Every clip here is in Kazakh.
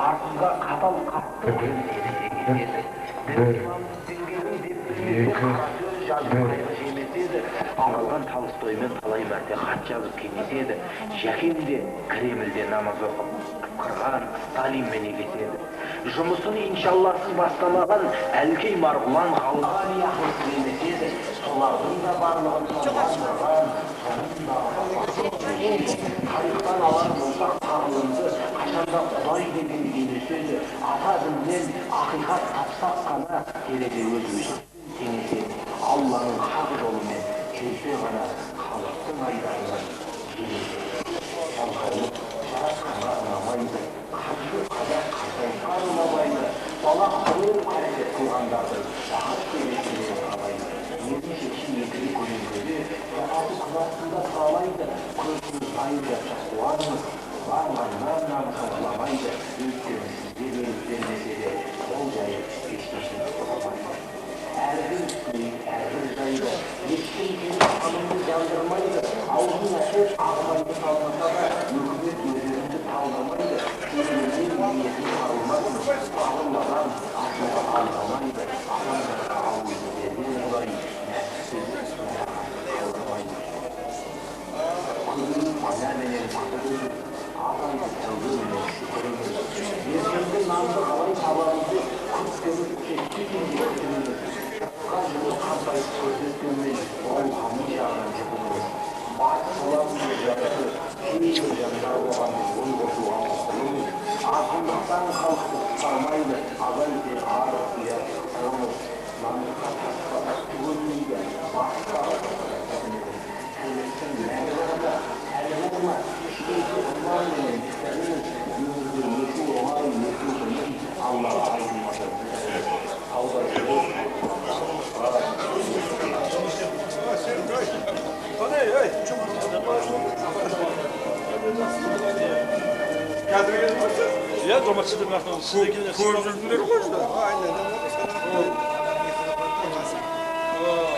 Артында қатал қатты 1, 2, 1. Алған Толстоймен талай мәрте хат жазып кеңеседі. Жәкең де Кремльде намаз оқып, қырған Сталинмен егеседі. Жұмысын иншалласыз бастамаған Әлкей Марғұлан Ғалғали ақылсыз емес еді. Солардың да барлығын соңдандырған, тарихтан алар болсақ тағылымды, қашанда Құдай деген елеседі. Ата діннен ақиқат тапсақ қана келеді өз-өзін теңеседі. Алланың хақ жолымен жүрсе ғана халықтың айдарынан келеді. Жалқаулық жаратқанға ұнамайды, қанды қазақ қартайтқан ұнамайды, бала қырып қарекет қылғандарды бақыт беретіндер қалайды. Еріншекші екілі көлеңкеде тоқасы күн астында тұралайды, көршіңіз дайын жатса қуаныңыз, қуанғаннан намысын құламайды, өйткені сізге бөліп бермесе де қол жайып ешнәрсе сұрамайды. Әрбір үстіне әрбір жайды, ешкім келіп қаныңды жандырмайды, аузын ашып ағымайды салмаса да, өкімет өздеріңді талдырмайды, келгеннен ниетін тарылмасын, ағылмаған ашуға алдырмайды, адамзатқа ауызды берген Құдай нәпсісіз қалдырмайды. Күнін күнә менен күтіріңіз, азайды тәубе менен шүкіріңіз, ертеңгі нанды қалай табамыз деп күттеніп кешке дейін күтіңіз. Жұмыс қантайып көрсеткенмен рухани жағынан жұбыныңыз. Батыс боламын деп жарысы, кейбір жандар оған ой қосуға құқылымыз. Азғындықтан халықты құтқармайды, азай ар ұят қысырымыз. Намысқа таспа үсті көрмейді, батыстағы тірліктің мәні барда, сәлі болма, іштейді иман менен пікіріңіз. Өмірде өту оңай, өту қиын, Аллаға айтылмаса зікіріңіз. Тауда жүріп, Иә, жомартшылдың артынан Көріп жүрдіңдер ғой.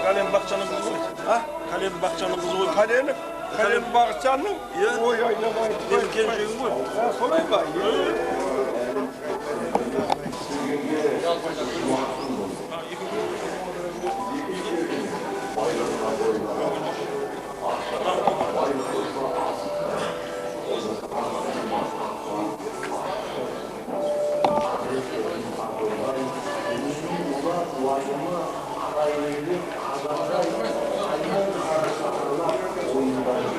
Калем бақшаның қызы ғой. А? Калем бақшаның қызы ғой. Калем? Калем бақшаның? Иә. Ой, айналайын. Менің келіншегім ғой. Солай ба? Уайымы қарайлы қазандай қайнай қара сақырлап ойындағы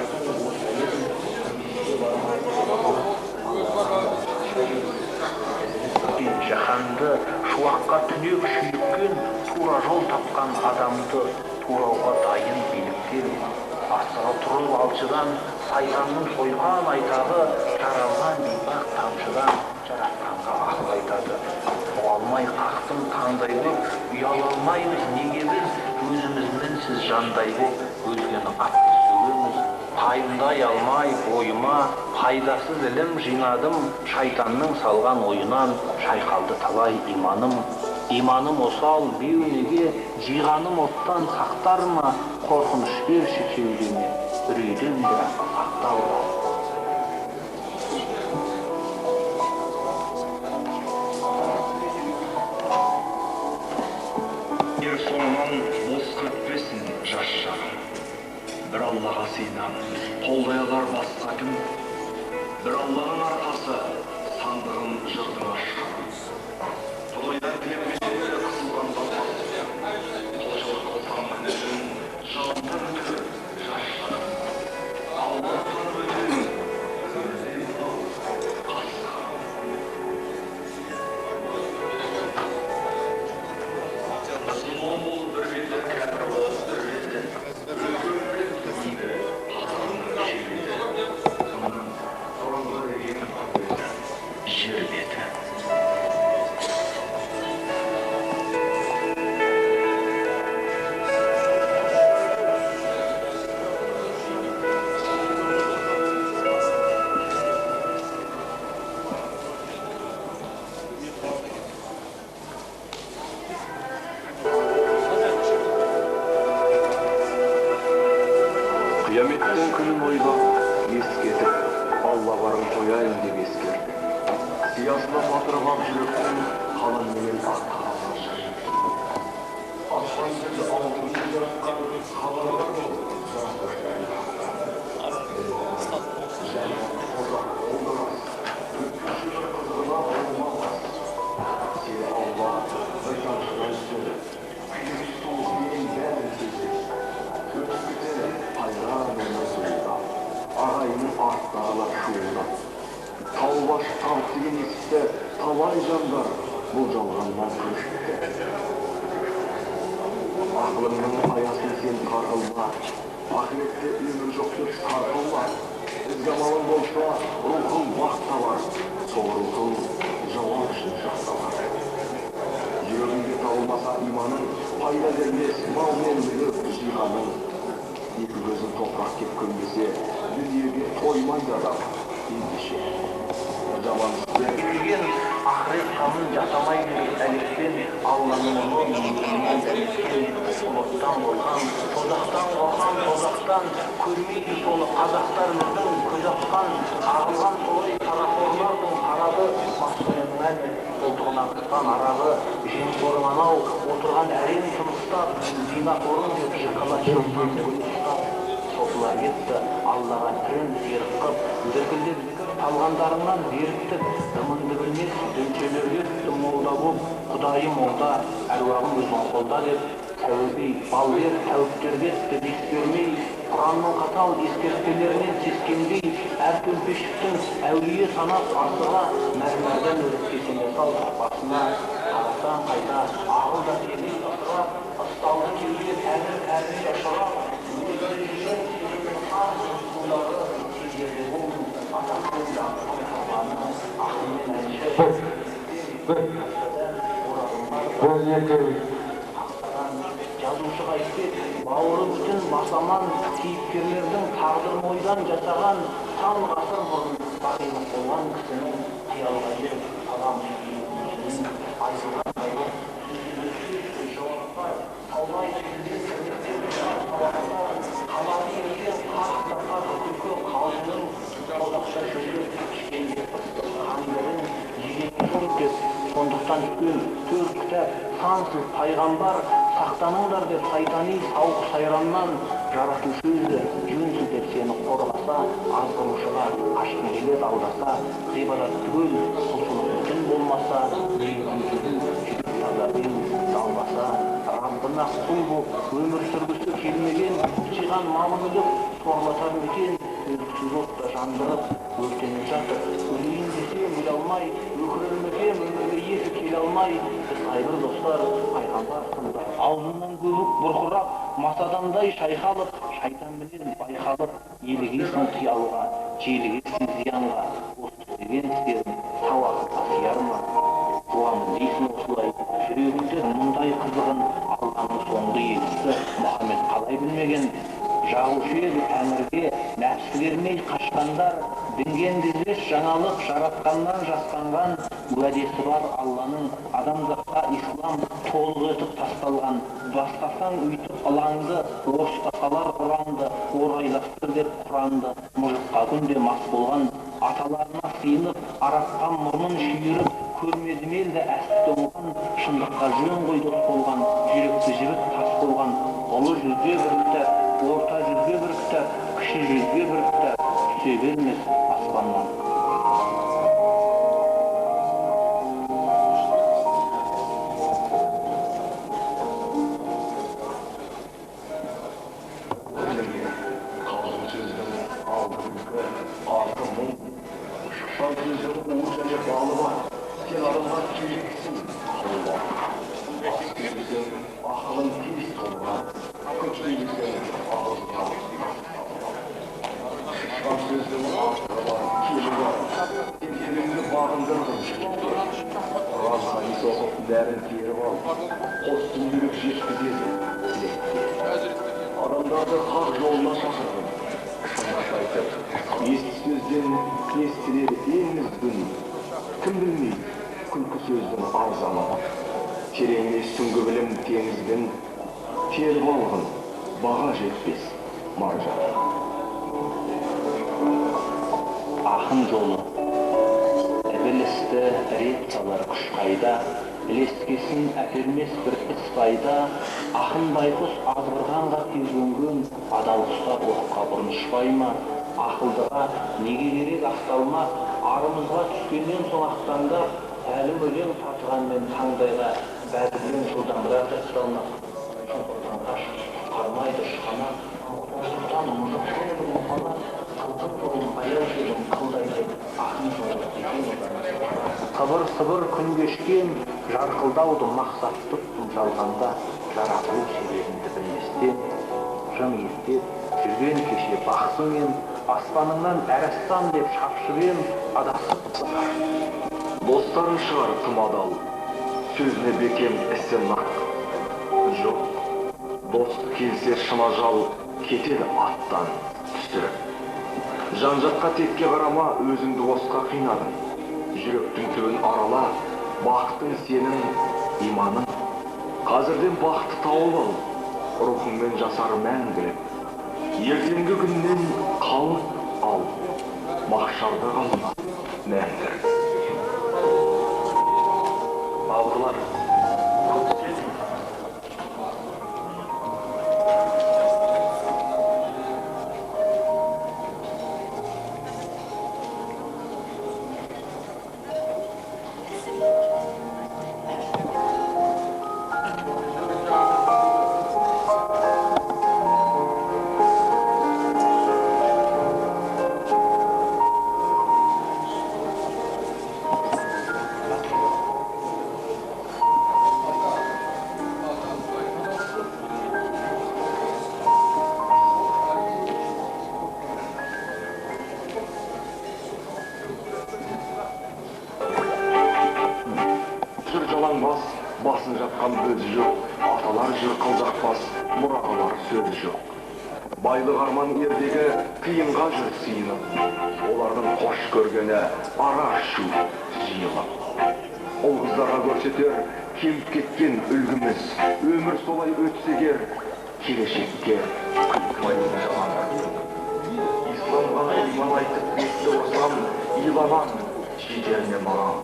жаһанды шуаққа түнек шүйліккен тура жол тапқан адамды турауға дайын биліктен асығы тұрып алшыдан сайтанның сойқан айтағы жаралған бейбақ тамшыдан жаратқанға ақыл айтады. Алмай қақтың таңдай боп, ұяла алмаймыз неге біз, өзіміз мінсіз жандай боп, өзгені қатты сөгеміз. Пайымдай алмай бойыма пайдасыз ілім жинадым, шайтанның салған ойынан шайқалды талай иманым. Иманым осал беу неге, жиғаным оттан сақтар ма, қорқыныш берші кеудеме, үрейден бірақ сақталма. Соңынан босқа өтпесін жас шағым. Бір Аллаға сыйынамын, қолдай алар басқа кім? Бір Алланың арқасы, сандығын жырдың ашқаным. Құдайдан тілеп менен қысылғанда құлшылық қылсам күнәсін, жалыннан өтер жас шағым. Аллаһтан өтер, өмірде мынау қасқам. Мұсылман бол бір беті, кәпір бол бір беті, үлкен біліп қазағының жер беті. Мұның бұрынғы ең әуелі жер беті. Қияметтің күнін ойлап, ескертіп, Алла барын қояйын деп ескерді. Сиясына батырып ап жүректің қаламменен ақ қағазға жазды. Аспан сөзі аузыңды жаратқан хабарлар болды. Сені Алла бір тамшыдан түзеді. Күйік суығымен бәрін сезеді. Өтіп кетеді қайран өмір зуылдап. Ағайынның арттағылар шуылдап. Тауып ашып табыс деген есікті талай жандар бұл жалғаннан көшіпті. Ақылыңның аясын сен тар қылма, ақыретте өмір жоқ деп сарқылма. Ізгі амалың болса, рухың бақ табар, сол рухың жауап үшін жақталар. Жүрегіңде табылмаса иманың, пайда бермес мал мен мүлік жиғаның. Екі көзін топырақ кеп көмбесе, дүниеге тоймайды адам ендеше. Жаман істер Келген ақырет қамын жасамай жүріп әлекпен, Алланың ұлы мейірімінен дәметкен, ұлықтан болған, тозақтан қорқан, тозақтан көрмейді соны қазақтар біздің көз аққан, қағылған солай парақорлардың парады, маскүнемнің әні қолтығынан қысқан арағы, жемқорың анау, отырған әрең тыныстап, зинақорың деп жықыла шыннан ұстап, сопылар кетті, Аллаға тілін серік қып, діркілдеп зікір талғандарыңнан зеріктіп, дымыңды білмес дүмшелерге түсті молда боп, Құдайым оңда, әруағым өзің қолда деп, тәубе балгер тәуіптерге түсті дес бермей, Құранның қатал ескертпелерінен сескенбей, әр төмпешіктің әулие санап асыға, мәрмәрден өріп кесене сал басына, қарасаң қайта, ағыл да келмей ысырап, ысталды кеуде тәңір кәріне ұшырап, Жазушы Қайтбек, бауыры бүтін басаман кейіпкерлердің тағдырын ойдан жасаған сан ғасыр бұрын бақилық болған кісінің қиялға еріп салам айтылған байлық жауапқа таулай қалады ерген қақ күлкі қалжыңын қолдақша шөлдеп ішкенде қандырын жеген жоқ деп сондықтан үлкен төрт кітап сансыз пайғамбар сақтаныңдар деп сайтани сауық сайраннан жаратушы өзі жөн сілтеп сені қорласа, азғырушыға қашқың келеді алдаса, ғибадат түгел құлшылық бүтін болмаса, негізін түзу жүрек таза бел далбаса, Раббына құл боп өмір сүргісі келмеген, жиған малы мүлік сорлатар ма екен, өліксіз отта жандырып өртеніп жатыр, өлейін десем өле алмай, өкірер ме екен өмірге иесі келе алмай, біз қайбір достар пайғамбар сынды аузынан көбік бұрқырап, масадандай шайқалып, шайтанменен байқалып, елігесің қиялға, желігесің зиянға, осы істеген істерің тау ақылға сияр ма? Қуамын дейсің осылай, жүрегіңде мұндай қызығын Алланың соңғы елшісі Мұхаммед қалай білмеген? Жағушы еді тәңірге, нәпсі бермей қашқандар, дінген дізбес жаңалық жаратқаннан жасқанған, уәдесі бар Алланың адамзатқа ислам толық етіп тасталған. Бастасаң үйтіп ылаңды, орысқа салар ұраңды, орайластыр деп құранды, мұжыққа күнде мас болған, аталарына сыйынып, арапқа мұрнын шүйіріп, көрмедім елді әсті тоңған, шындыққа жөн ғой дос болған, жүректі жібіт тас болған, ұлы жүзге бір кітап, орта жүзге бір кітап, кіші жүзге бір кітап, түсе бермес аспаннан. Қалжың сөздің алды күлкі, арты мұң. Шыққан сөздің уы және балы бар. Сен адамға керексің, алла. Аз сөйлесең, ақылың тез толығар. Көп сөйлесең, ауызға тас салынар. Шыққан сөздің артығы бар, кемі бар. Сен тіліңді бағындырдың жігітке. Құран хадис оқып бәрін теріп ал. Қос дүниелік жеткізеді тілекке. Адамдарды хақ жолына шақырдым. Шындықты айтып, есті сөзден естілер ең ізгін. Кім білмейді күлкі сөздің арзанын. Тереңіне сүңгі білім теңіздің, теріп алғын баға жетпес маржан. ақын жолы. Ібілісті рет салар күш қайда, ілескесін әпермес бір іс пайда. Ақын байғұс азғырғанға тез көнген, адал құстар оққа бұрын ма? Ақылдыға неге керек ақталма? Арымызға түскеннен соң ақтаңдап, тәлім өлең татығанмен таңдайға бәдігілен жылдамырақ жатталмақ. Шұңқырдан қашып құтқармайды ұшқанат, мұқтаждықтан мұжық көңіл мұқалат. Қылдың жолын баяу желім қылдайлай, ақын жолы деген одан. Сыбыр-сыбыр күн кешкен, жарқылдауды мақсат тұттым жалғанда, жаратылу себебімді білместен. Жым ертеп жүрген кеше бақсың ем, аспаныңнан әрастан деп шапшып ем, адасып. Достарың шығар тым адал, сөзіне бекем, ісі нақ. Жоқ, дос келсе шын ажал, кетеді аттан түсіріп. Жан-жаққа текке қарама, өзіңді босқа қинадың. Жүректің түбін арала, бақытың сенің иманың. Қазірден бақытты тауып ал, рухыңмен жасар мәңгілік. Ертеңгі күннен қалып ал, махшарда қалма мәңгілік. Бауырлар, басын жапқан бөзі жоқ, аталар жүр қылжақпас, мұрағалар сөзі жоқ. Байлық арман ердегі қиынға жүр сиынып, олардың қош көргені ара ішу жиылып. Ұл қыздарға көрсетер кеміп кеткен үлгіміз, өмір солай өтсе егер, келешекке күлкі. Исламға иман айтып бетті ұрсам, иламан жетер ме маған?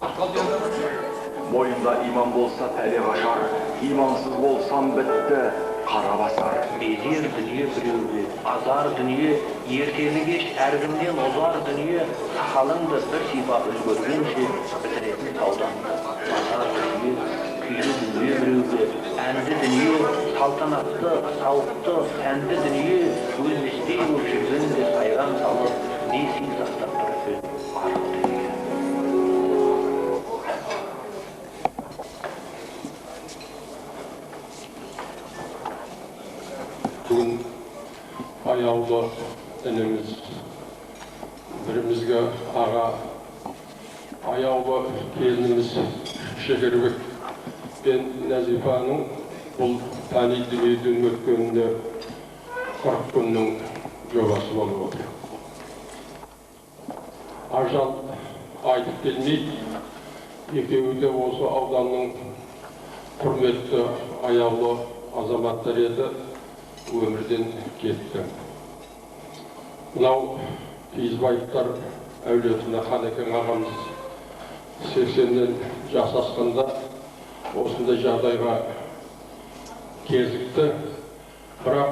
Бойымда иман болса пәле қашар, имансыз болсам бітті қара басар. Безер дүние біреуге, азар дүние, ертелі кеш әркімнен озар дүние, сақалыңды бір сипап үлгергенше бітіретін сауданды. Базар дүние, күйлі дүние біреуге, әнді дүние, салтанатты, сауықты, сәнді дүние, өлместей боп жүргенде сайран салып, не сый сақтап тұр екен арғы дүние. Бүгін аяулы ініміз, бірімізге аға, аяулы келініміз Шекербек пен Нәзипаның бұл пәни дүниеден өткеніне 40 күннің жобасы болып отыр. Ажал айтып келмейді, екеуі де осы ауданның құрметті аяулы азаматтары еді, өмірден кетті. Мынау Киізбаевтар әулетіне Қанекең ағамыз 80-нен жас асқанда осындай жағдайға кезікті. Бірақ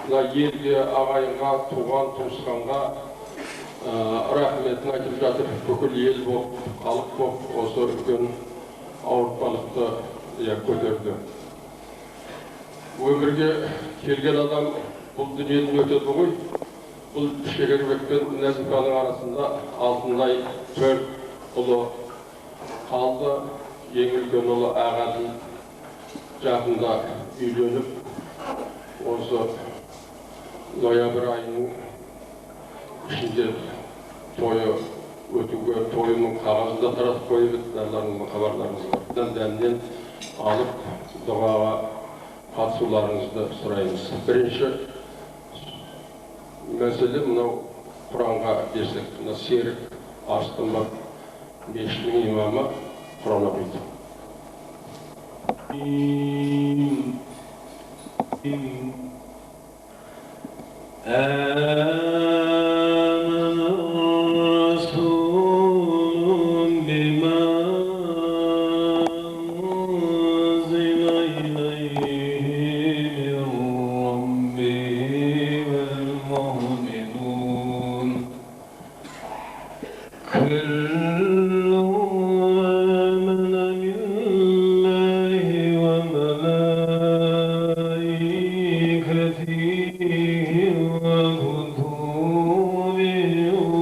мына елге, ағайынға, туған туысқанға рахметін айтып жатыр. Бүкіл ел болып, халық болып осы үлкен ауыртпалықты көтерді. Өмірге келген адам бұл дүниеден өтеді ғой. Бұл Шекербек пен Нәзипаның арасында алтындай 4 ұлы қалды. Ең үлкен ұлы Ағаділ жақында үйленіп, осы ноябрь айының ішінде тойы өтуге, тойының қағазын да таратып қойып еді, барларыңыздың хабарларыңыз бар. Дәмнен алып дұғаға қатысуларыңызды сұраймыз. Бірінші мәселе мынау Құранға берсек, мына Серік Арыстанбап мешітінің имамы Құран оқиды. آمن الرسول فيه وكتبه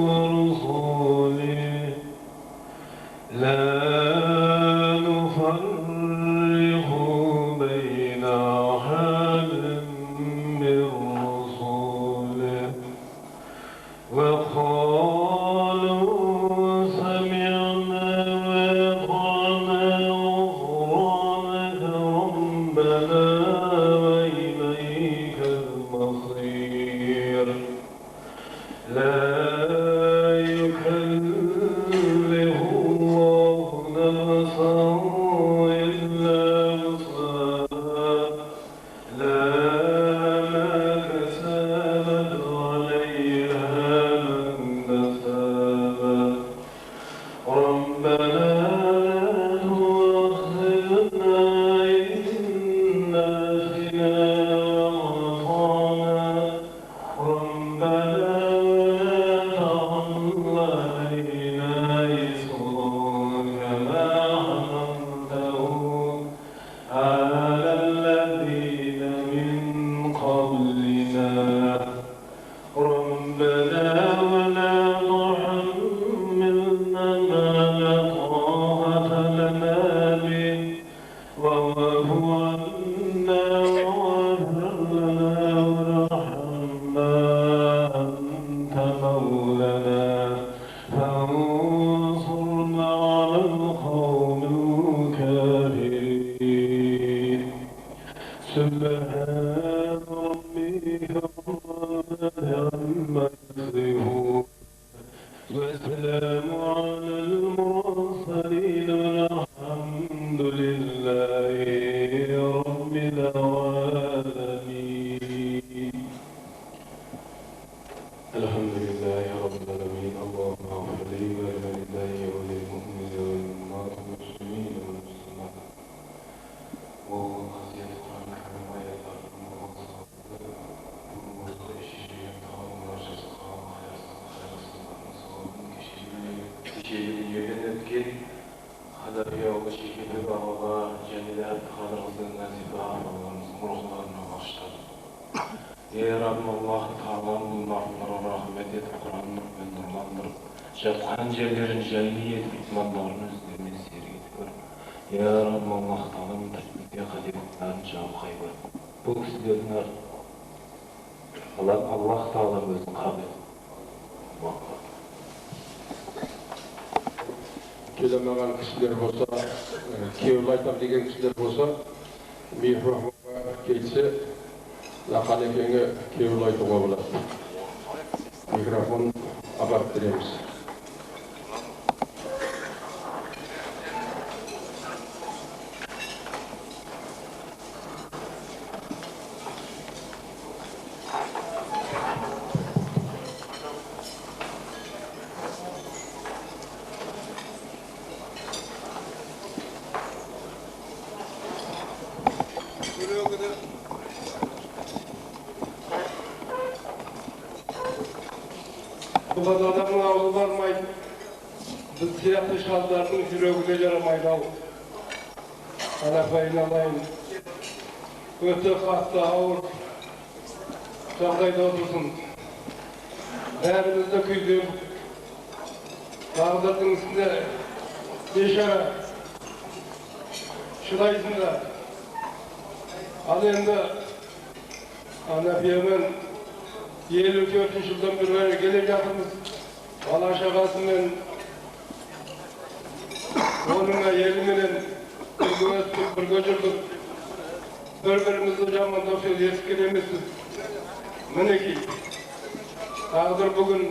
ورسله لا نفرق بين أحد من رسله وقالوا سمعنا وأطعنا غفرانك ربنا وإليك المصير. لا يكلف الله نفسا إلا وسعها لها ما كسبت وعليها ما اكتسبت. ربنا لا تؤاخذنا إن نسينا أو أخطأنا. ربنا ولا تحمل علينا إصرا كما حملته على الذين من قبلنا. ربنا ولا تحملنا ما لا طاقة لنا به واعف عنا واغفر لنا وارحمنا أنت مولانا فانصرنا على القوم الكافرين. سبحان ربك عما يصفون والسلام على المرسلين والحمد لله رب العالمين. الحمد لله رب العالمين. اللهم اغفر لي ولوالدي وللمؤمنين والمؤمنات والمسلمين والمسلمات. Bu vaziyet Kur'an-ı Kerim ayetlerinin burnumuzda işleyeceğim Кешегі дүниеден өткен Ханафия ұлы Шекебек ағаға және де Әбдіқадыр қызы Назипа апаларымыздың рухларына бағыштадым. Ей Раббым, Аллах Тағалам, бұл марқұмдарға рахмет етіп, Құран нұрымен нұрландырып, жатқан жерлерін жайлы етіп, имандарын өздеріне серік етіп көр. Я Раббым, Аллах Тағалам, тәжбекке қалиқларын жабылқай көр. Бұл кісілердің Аллах Тағалам өзін қабыл етіп. Келе алмаған кісілер болса, кеуіл айтам деген кісілер болса, микрофонға келсе, Қанекеңе кеуіл айтуға болады. Микрофон апарып береміз. Бұған адамның аузы бармайды. Біз сияқты шалдардың жүрегі де жарамайды ау. Анафа айналайын. Өте қатты ауыр жағдайда отырсың. Бәріміз де күйдік. Тағдырдың үстінде бейшара шыдайсың да. Ал енді Анафиямен 54 жылдан бері келе жатырмыз. Бала шағасымен, оның әйеліменен бірге өстік, бірге жүрдік. Бір-бірімізді жамандап сөз естіген емеспіз. Мінекей, тағдыр бүгін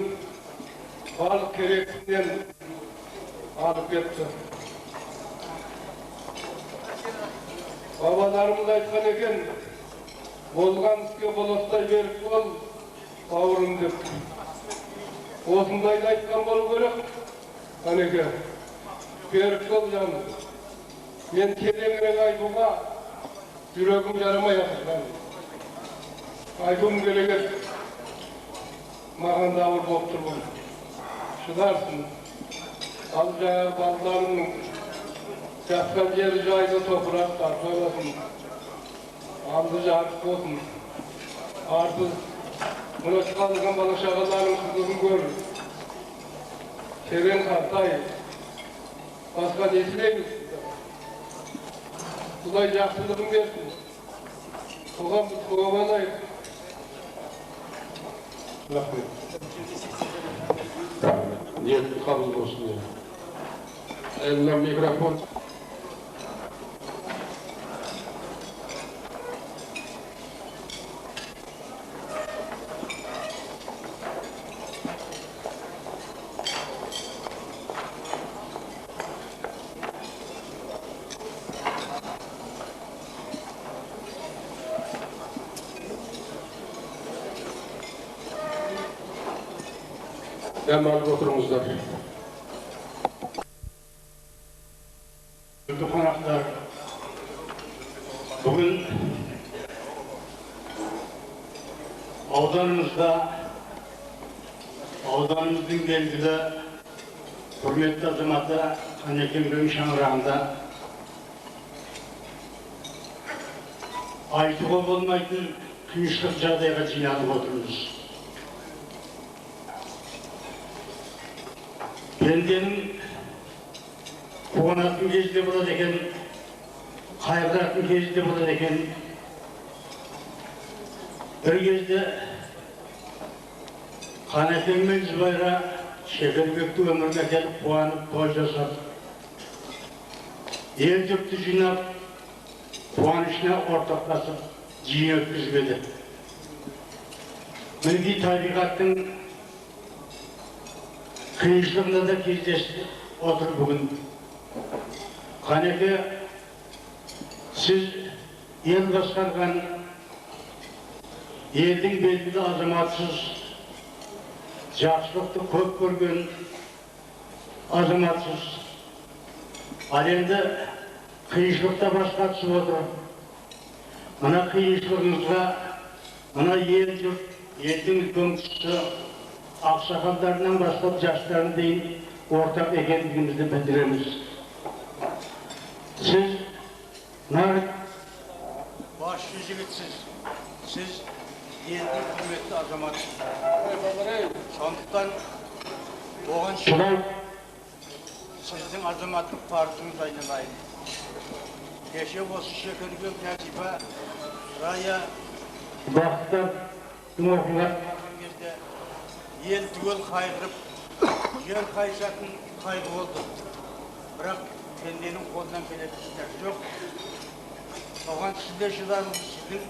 барлық керектісінен алып кетті. Бабаларымыз айтқан екен, болған іске болаттай берік бол, бауырым деп. Осындайды айтқан болу керек. Қанеке, берік бол жаным. Мен тереңірек айтуға жүрегім жарамай жатыр. Айтуым керек еді. Маған да ауыр болып тұр бұл. Шыдарсың. Ал жаңағы балаларымның жатқан жері жайлы топырақ тартпай болсын. Алды жарық болсын. Қарбыз, мына қалған бала шағаларының қызығын көр. Терең қартай, басқа не тілейміз? Құдай жақсылығын берсін. Соған біз қуана алайық. Рахмет. Ниет қабыл болсын. Енді микрофон. Дем алып отырыңыздар. Құрметті қонақтар, бүгін ауданымызда ауданымыздың белгілі құрметті азаматы Қанекеңнің шаңырағында айтуға болмайтын қиыншылық жағдайға жиналып отырмыз. Пенденің қуанатын кезі де болады екен, қайғыратын кезі де болады екен. Бір кезде Қанекең мен Зүбайра Шекербекті өмірге әкеліп қуанып той жасап, ел жұртты жинап, қуанышына ортақтасып жиын өткізіп еді. Мінекей табиғаттың қиыншылығында да кездесіп отыр бүгін. Қанеке, сіз ел басқарған елдің белгілі азаматсыз, жақсылықты көп көрген азаматсыз. Ал енді қиыншылықта басқа түсіп отыр. Мына қиыншылығыңызға мына ел жұрт, елдің үлкен кісісі, ақсақалдарынан бастап жастарына дейін ортақ екендігімізді білдіреміз. Сіз нар басшы жігітсіз, сіз елдің құрметті азаматысыз. Сондықтан оған сіздің азаматтық парызыңыз айналайын. Кеше осы Шекербек, Нәзипа, Рая бақыттардың оқиға кезде ел түгел қайғырып, жер қайысатын қайғы болды. Бірақ пенденің қолынан келетін нәрсе жоқ. Оған сіз де шыдадыңыз, сіздің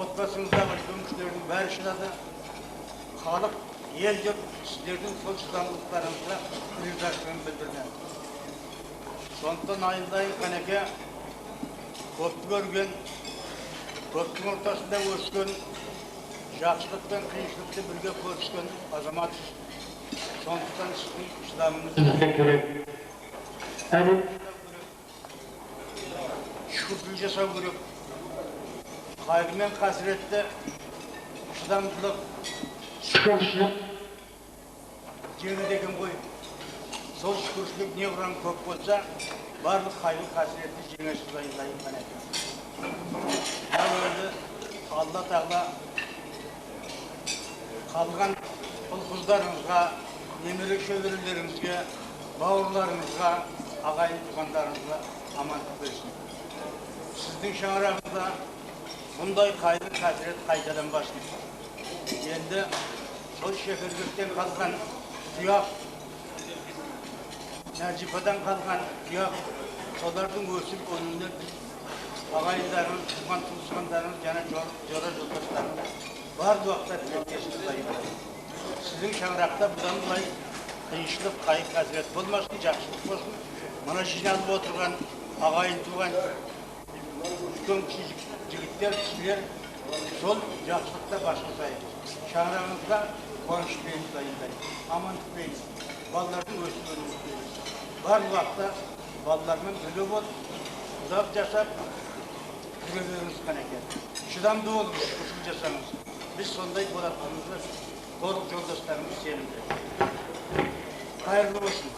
отбасыңыздағы үлкен кісілердің бәрі шыдады. Халық, ел жұрт сіздердің сол шыдамдылықтарыңызға ризашылығын білдірді. Сондықтан айналайын Қанеке, көпті көрген, көптің ортасында өскен, жақсылық пен қиыншылықты бірге көріскен азаматсыз. Сондықтан сіздің шыдамыңыз керек. Шүкіршілік жасау керек. Қайғы мен қасіретті шыдамдылық, шүкіршілік жеңеді екен ғой. Сол шүкіршілік не құран көп болса, барлық қайғы қасіретті жеңесіз айналайын Қанеке. Енді Алла тағала қалған ұл қыздарыңызға, немере шөберелеріңізге, бауырларыңызға, ағайын туғандарыңызға амандық берсін. Сіздің шаңырағыңызда бұндай қайғы қасірет қайталанбасын. Енді сол Шекербектен қалған тұяқ, Нәзипадан қалған тұяқ, солардың өсіп өнуіне біз ағайындарыңыз, туған туысқандарыңыз және жора жолдастарыңыз барлық уақытта тілектеспіз айналайын. Сіздің шаңырақта бұдан былай қиыншылық, қайғы қасірет болмасын, жақсылық болсын. Мына жиналып отырған ағайын туған үлкен кіші жігіттер, кісілер сол жақсылықта бас қосайық. Шаңырағыңызда қуаныш тілейміз айналайын, амандық тілейміз, балалардың өсіп өнуін тілейміз. Барлық уақытта балалармен бірге болып, ұзақ жасап, жүре беріңіз Қанеке. Шыдамды болыңыз, шүкіршілік жасаңыз. Біз сондай болатынымызға толық жолдастарымыз сенімді. Қайырлы болсын.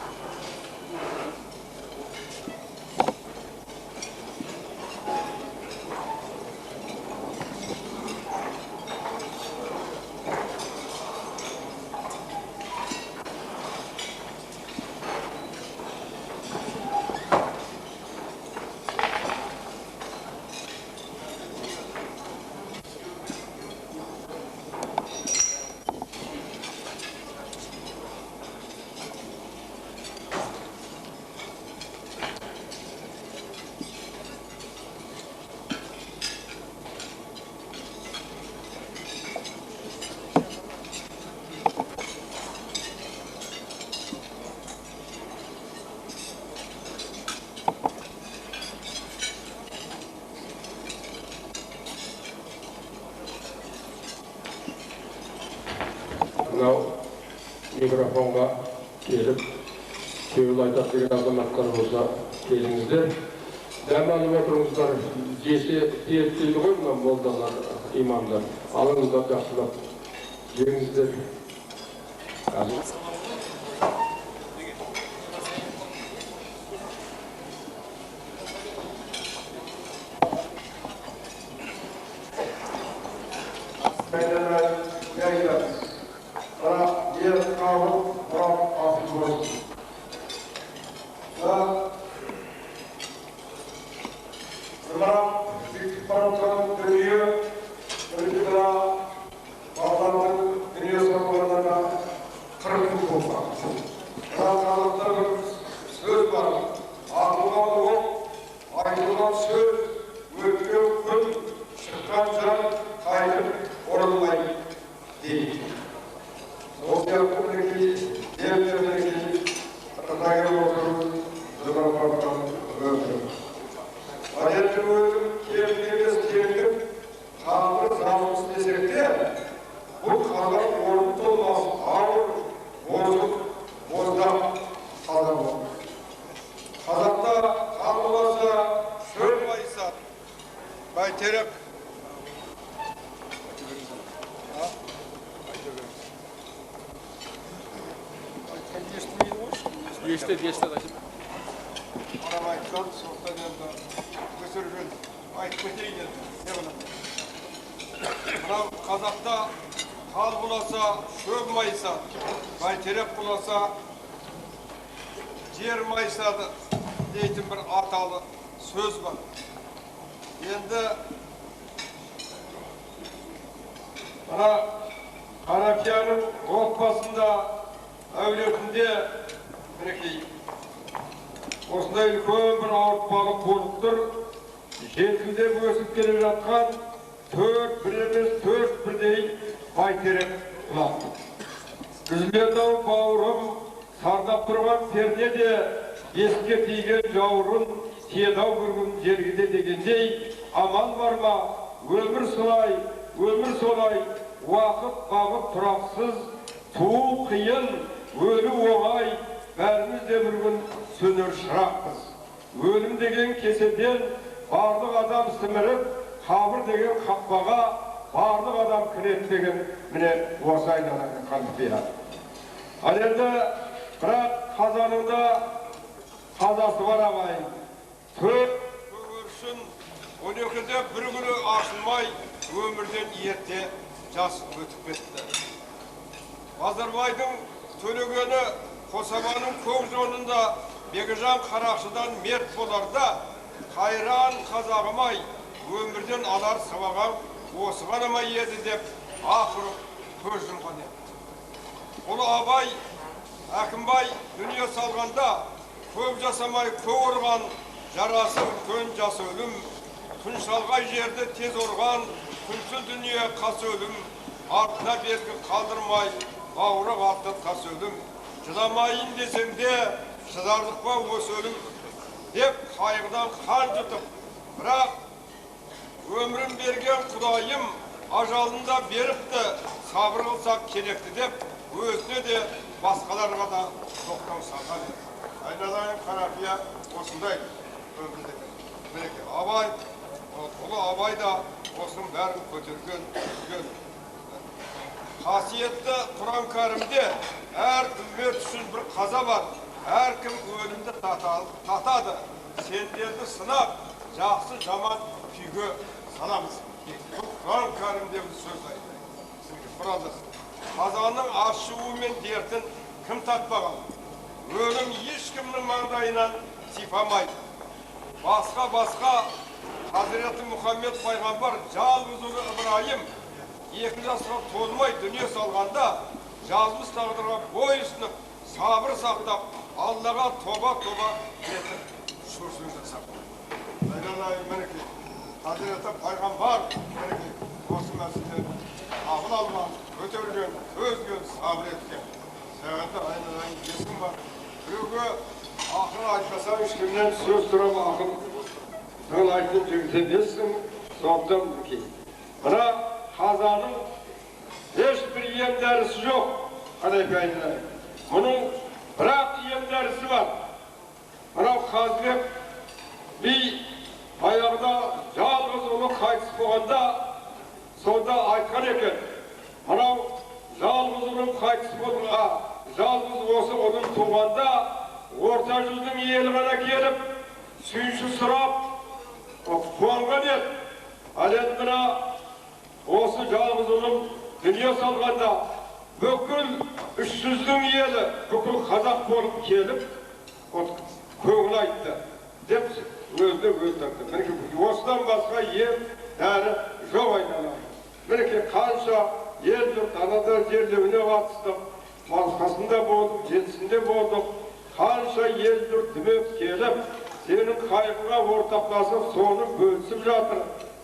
Мынау микрофонға келіп кеуіл айтады деген азаматтар болса, келіңіздер. Дәм алып отырыңыздар, жесе тиеді дейді ғой мына молдалар, имамдар. Алыңыздар жақсылап, жеңіздер. Мына қазаның ешбір ем дәрісі жоқ. Қанеке айналайын. Мұның бірақ ем дәрісі бар. Мынау Қазыбек би баяғыда жалғыз ұлы қайтыс болғанда сонда айтқан екен. Мынау жалғыз ұлым қайтыс болған, жалғыз осы ұлым туғанда орта жүздің елі ғана келіп сүйінші сұрап қуанған еді. Ал енді мына осы жалғыз ұлым дүние салғанда бүкіл үш жүздің елі, бүкіл қазақ болып келіп көңіл айтты деп өзіне өзі тартты. Мінекей, осыдан басқа ем дәрі жоқ айналайын. Мінекей, қанша ел жұрт анада жерлеуіне қатыстық, басқасында болдық, жетісінде болдық. Қанша ел жұрт дүмеп келіп, сенің қайғыңа ортақтасып, соны бөлісіп жатыр.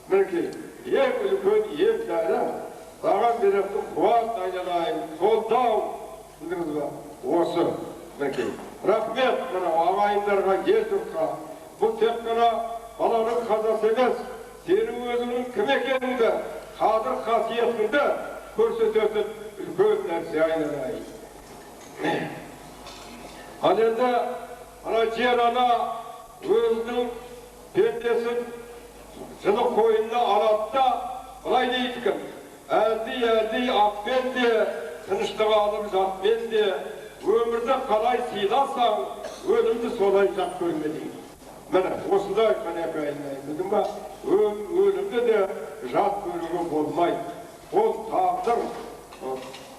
Мінекей, ең үлкен ем дәрі саған беретін қуат айналайын, қолдау, білдіңіз ба? Осы, мінекей. Рахмет мынау ағайындарға, ел жұртқа. Бұл тек қана баланың қазасы емес, сенің өзіңнің кім екеніңді, қадір қасиетіңді көрсететін үлкен нәрсе айналайын. Ал енді ана жер ана өзінің пендесін жылы қойнына алады да былай дейді екен: әлди-әлди атпен де, тыныштық алып жатпен де, өмірді қалай сыйласаң, өлімді солай жат көрме дейді. Міне, осындай қанеке айналайын, білдің ба? Өлімді де жат көруге болмайды. Ол тағдыр,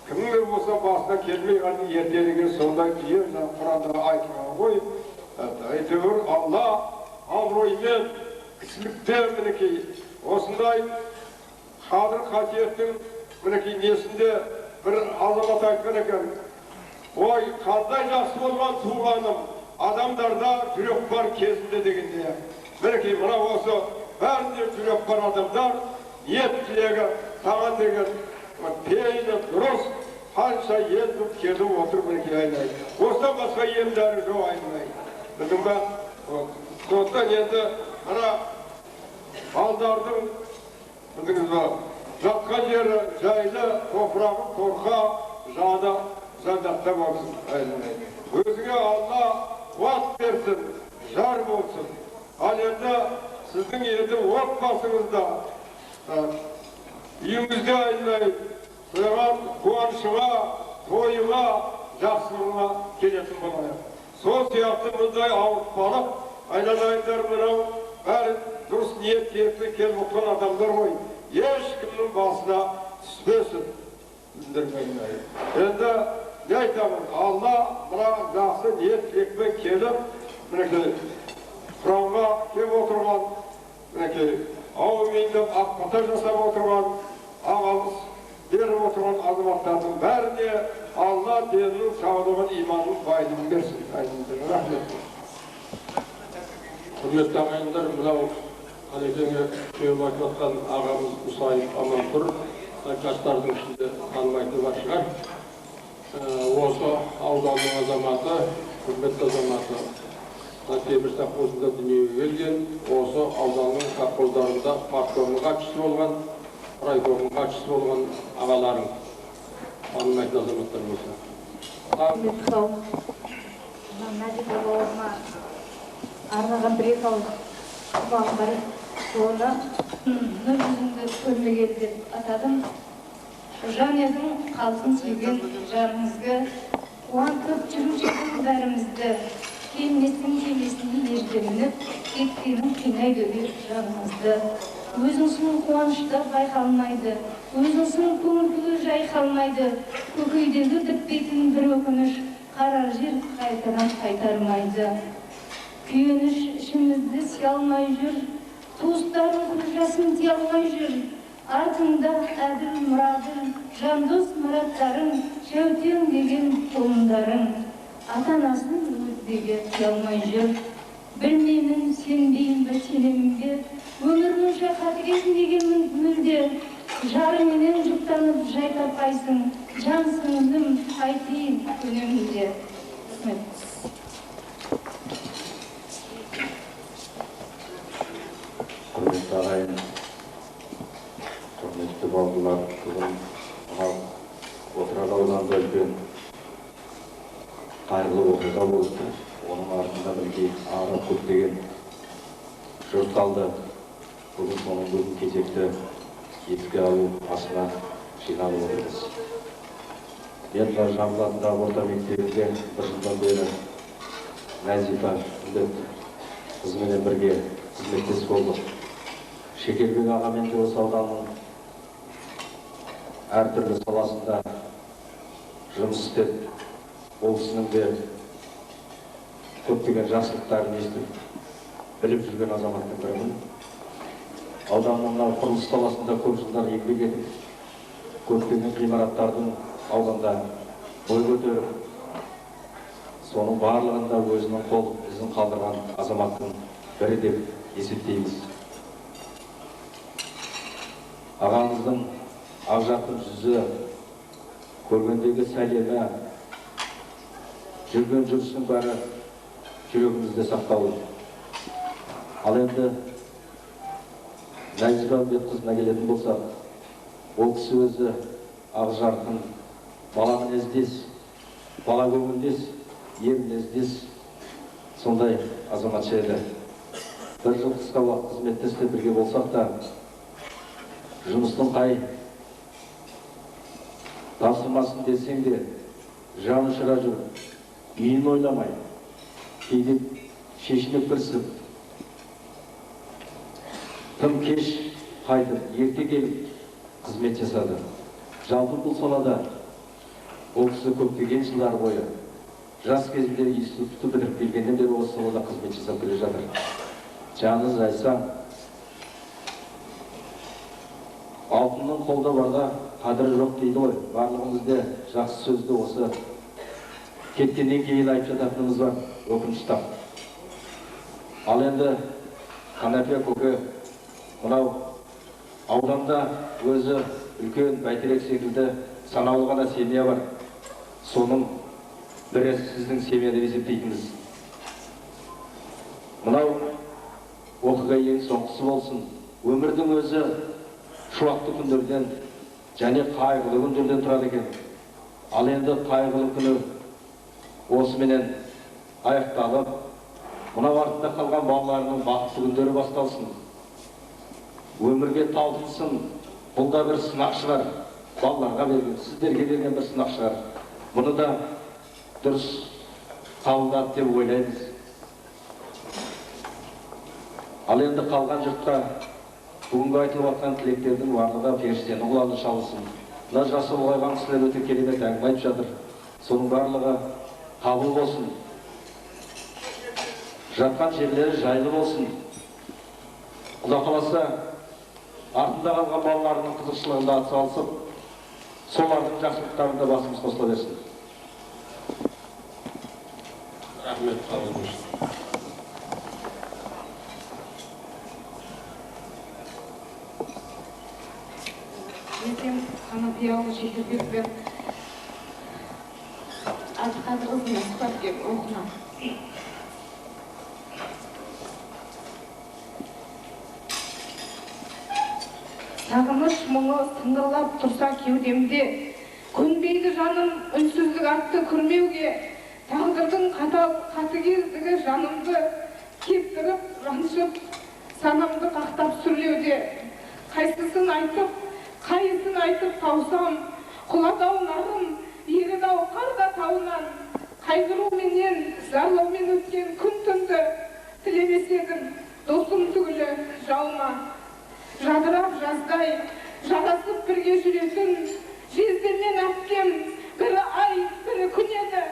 кімге болса басына келмей қалды ертелеген сондай түйе Құранда айтылған ғой. Әйтеуір Алла абыроймен кісілікте мінекей осындай қадір қасиеттің мінекей несінде бір азамат айтқан екен: ой, қандай жақсы болған туғаным, адамдарда жүрек бар кезінде дегенде. Мінекей, мына осы бәрінде жүрек бар адамдар ниет тілегі саған деген пейілі дұрыс, қанша ел жұрт келіп отыр мінекей айналайын. Осыдан басқа ем дәрі жоқ айналайын. Білдің ба? Сондықтан енді мына балдардың, білдіңіз ба, жатқан жері жайлы, топырағы торқа, жаны жәннатта болсын айналайын. Өзіңе Алла қуат берсін, жар болсын. Ал енді сіздің енді отбасыңызда, үйіңізде айналайын, сыйған қуанышыға, тойыға, жақсылығына келетін болайық. Сол сияқты мұндай ауыртпалық айналайындар, мынау бәрі дұрыс ниет тілекпен келіп отырған адамдар ғой, ешкімнің басына түспесін. Енді не айтамын, Алла мына жақсы ниет тілекпен келіп, мінекей Құранға келіп отырған, мінекей әумин деп ақ бата жасап отырған, ақ беріп отырған азаматтардың бәріне Алла денінің саулығын, иманның байлығын берсін. Рахмет. Құрметті ағайындар, мынау Қанекеңе күйеу айтып жатқан ағамыз Мұсаев Аманқұр, жастардың ішінде танымайтыны бар шығар. Осы ауданның азаматы, құрметті азаматы, Темір совхозында дүниеге келген, осы ауданның совхоздарында парткомның хатшысы болған, райкомның хатшысы болған ағаларым, танымайтын азаматтар болса. Құрметті қауым, Нәзипа бауырыма арнаған бір екі ауыз сабағым бар. Соны нұр жүзіңді көрмегелі деп атадым. Жан едің халқын сүйген жарыңызды, қуантып жүріп бәрімізді. Келместің кемесіне ерге мініп, кеткенің қинайды өбек жаныңызды. Өзіңсің қуанышта байқалмайды, өзіңсің көңіл күйі жайқалмайды. Көкейдегі бітпейтін бір өкініш, қара жер қайтадан қайтармайды. Күйеніш ішімізді сия алмай жүр, туыстарың көз жасын тия алмай жүр. Артыңда Әділ, Мұрадыл, Жандос Мұраттарың, Шәутен деген құлындарың. Ата-анасын өзгеге қия алмай жүр. Білмеймін, сенбеймін бе, сенемін бе, өмір мұнша қатыгез неге мүлде? Жарыңменен жұптанып жай таппайсың, жан сіңілім, қайтейін, көнемін де. Рахмет. Құрметті ағайын, құрметті бауырлар, бүгін мынау Отырар ауданында үлкен қайғылы оқиға болды. Оның артында мінекей аңырап көптеген жұрт қалды. Бүгін соның бүгін кезекті еске алу асына жиналып отырмыз. Мен мына Жамбыл атындағы орта мектебінде бір жылдан бері Нәзипа Үмбет қызыменен бірге қызметтес болдық. Шекербек ағамен де осы ауданның әртүрлі саласында жұмыс істеп, ол кісінің де көптеген жақсылықтарын естіп, біліп жүрген азаматтың бірімін. Ауданның мынау құрылыс саласында көп жылдар еңбек етіп, көптеген ғимараттардың ауданда бой көтеріп, соның барлығында өзінің қол ізін қалдырған азаматтың бірі деп есептейміз. Ағамыздың ақжарқын жүзі, көргендегі сәлемі, жүрген жүрісінің бәрі жүрегімізде сақтаулы. Ал енді Нәзипа Үмбетқызына келетін болсақ, ол кісі өзі ақжарқын, бала мінездес, бала көңілдес, ер мінездес сондай азаматша еді. Бір жыл қысқа уақыт қызметтесте бірге болсақ та, жұмыстың қай тапсырмасын десең де жан ұшыра жүріп, үйін ойламай, кейде шешініп кірісіп, тым кеш қайтып, ерте келіп қызмет жасады. Жалпы бұл салада ол кісі көптеген жылдар бойы жас кезінде институтты бітіріп келгеннен бері осы салада қызмет жасап келе жатыр. Жаны жайсаң, алтынның қолда барда қадірі жоқ дейді ғой. Барлығымыз де жақсы сөзді осы кеткеннен кейін айтып жататынымыз бар, өкінішті. Ал енді Қанапия көке мынау ауданда өзі үлкен бәйтерек секілді санаулы ғана семья бар. Соның бірі сіздің семья деп есептейтінбіз. Мынау оқиға ең соңғысы болсын. Өмірдің өзі шуақты күндерден және қайғылы күндерден тұрады екен. Ал енді қайғылы күні осыменен аяқталып, мынау артында қалған балаларының бақытты күндері басталсын. Өмірге талпынсын. Бұл да бір сынақ шығар. Балаларға берген, сіздерге берген бір сынақ шығар. Бұны да дұрыс қабылдады деп ойлаймыз. Ал енді қалған жұртқа бүгінгі айтылып жатқан тілектердің барлығы періштенің құлағына шалынсын. Мына жасы ұлғайған кісілер өте керемет әңгіме айтып жатыр. Соның барлығы қабыл болсын. Жатқан жерлері жайлы болсын. Құда қаласа, артында қалған балаларының қызықшылығында атсалысып, солардың жақсылықтарында басымыз қосыла берсін. Рахмет, қабыл болсын. Ертең Қанапияұлы Шекербек пен Әбдіқадыр қызына сұхбат беріп оқына. Сағыныш мұңы сыңғырлап тұрса кеудемде, көнбейді жаным үнсіздік атты күрмеуге, тағдырдың қатал қатыгездігі жанымды кептіріп, жаншып, санамды қақтап сүрлеуде. Қайсысын айтып, қайысын айтып таусам, құлады-ау нарым, еріді-ау қар да тауынан, қайғыруменен, зарлаумен өткен күн түнді тілемес едім, досым түгілі жауыма. Жадырап жаздай, жарасып бірге жүретін, жездеммен әпкем, бірі ай, бірі күн еді.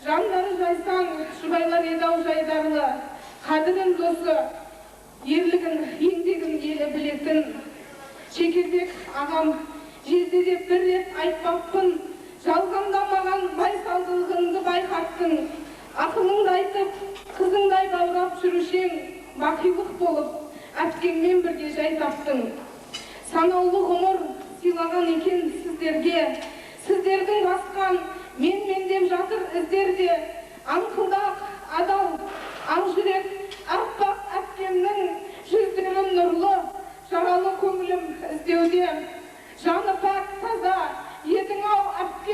Жандары жайсаң, жұбайлар еді-ау жайдарлы, қадірін досы, ерлігін, еңбегін елі білетін. Шекербек ағам, жезде деп бір рет айтпаппын, жалғанда маған байсалдылығыңды байқаттың. Ақылыңды айтып, қызыңдай баурап жүрушең, бақилық болып, әпкеңмен бірге жай таптың. Санаулы ғұмыр сыйлаған екен сіздерге, сіздердің басқан мен-мен деп жатыр іздерде, аңқылдақ, адал, ақ жүрек, аппақ әпкемнің жүздері нұрлы, жаралы көңілім іздеуде. Жаны пәк, таза, едің ау әпкем.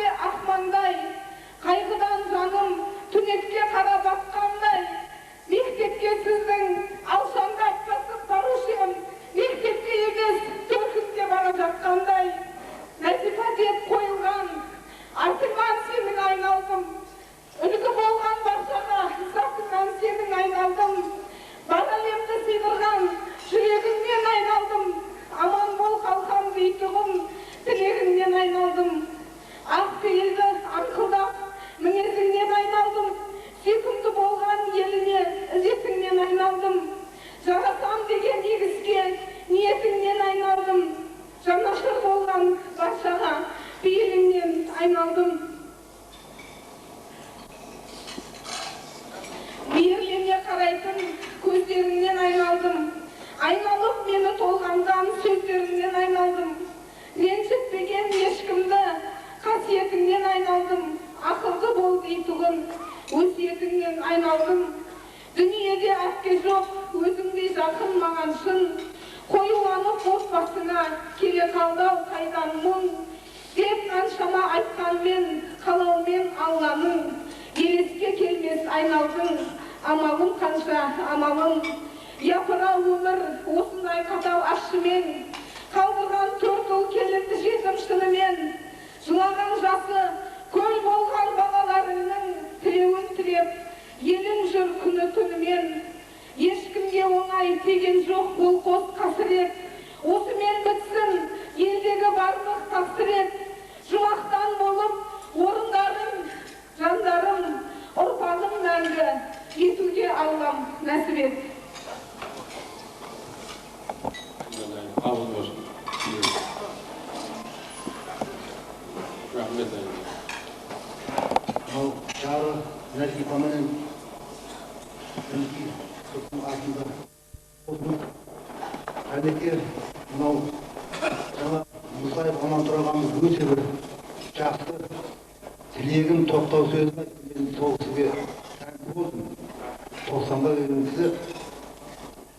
Мектепке сіздің алшаңдап басып барушы ем, мектепке емес, төркінге бара жатқандай. Нәзипа деп қойылған атыңнан сенің айналдым, үлгі болған баршаға затыңнан сенің айналдым, бар әлемді сыйдырған жүрегіңнен айналдым, аман бол қалқам дейтұғын тілегіңнен айналдым, ақ пейілді аңқылдақ мінезіңнен айналдым, сүйкімді болған еліне ізетіңнен айналдым, жарасам деген игі іске ниетіңнен айналдым, жанашыр болған баршаға пейіліңнен айналдым. Мейірлене қарайтын көздеріңнен айналдым, айналып мені толғанған сөздеріңнен айналдым, ренжітпеген ешкімді қасиетіңнен айналдым, ақылды бол дейтұғын өсиетіңнен айналдым. Дүниеде әпке жоқ, өзіңдей жақын маған шын, қоюланып отбасыңа келе қалды-ау қайдан мұң, деп қаншама айтқанмен қалаумен Алланың, елеске келмес айналдың, амалым қанша амалым. Япырау өмір осындай қатал ащымен, қалдырған төрт ұл келінді жетім шынымен, жылаған жасы көл болған балаларыңның тілеуін тілеп, елің жүр күні түнімен. Ешкімге оңай тиген жоқ бұл қос қасірет, осымен бітсін елдегі барлық тақсірет. Жұмақтан болып орындарым, жандарым, ұрпағым мәңгі етуге Аллам нәсіп ет. Қабыл болсын. Рахмет. Ал жары Нәзипаменен мінекей жұрттың артында болдым. Әнеке мынау жаңа Мұсаев Амантұр ағамыз өте бір жақсы тілегін тоқтау сөзін айтты. Мен сол кісіге тәнті болдым. 90-ға келген кісі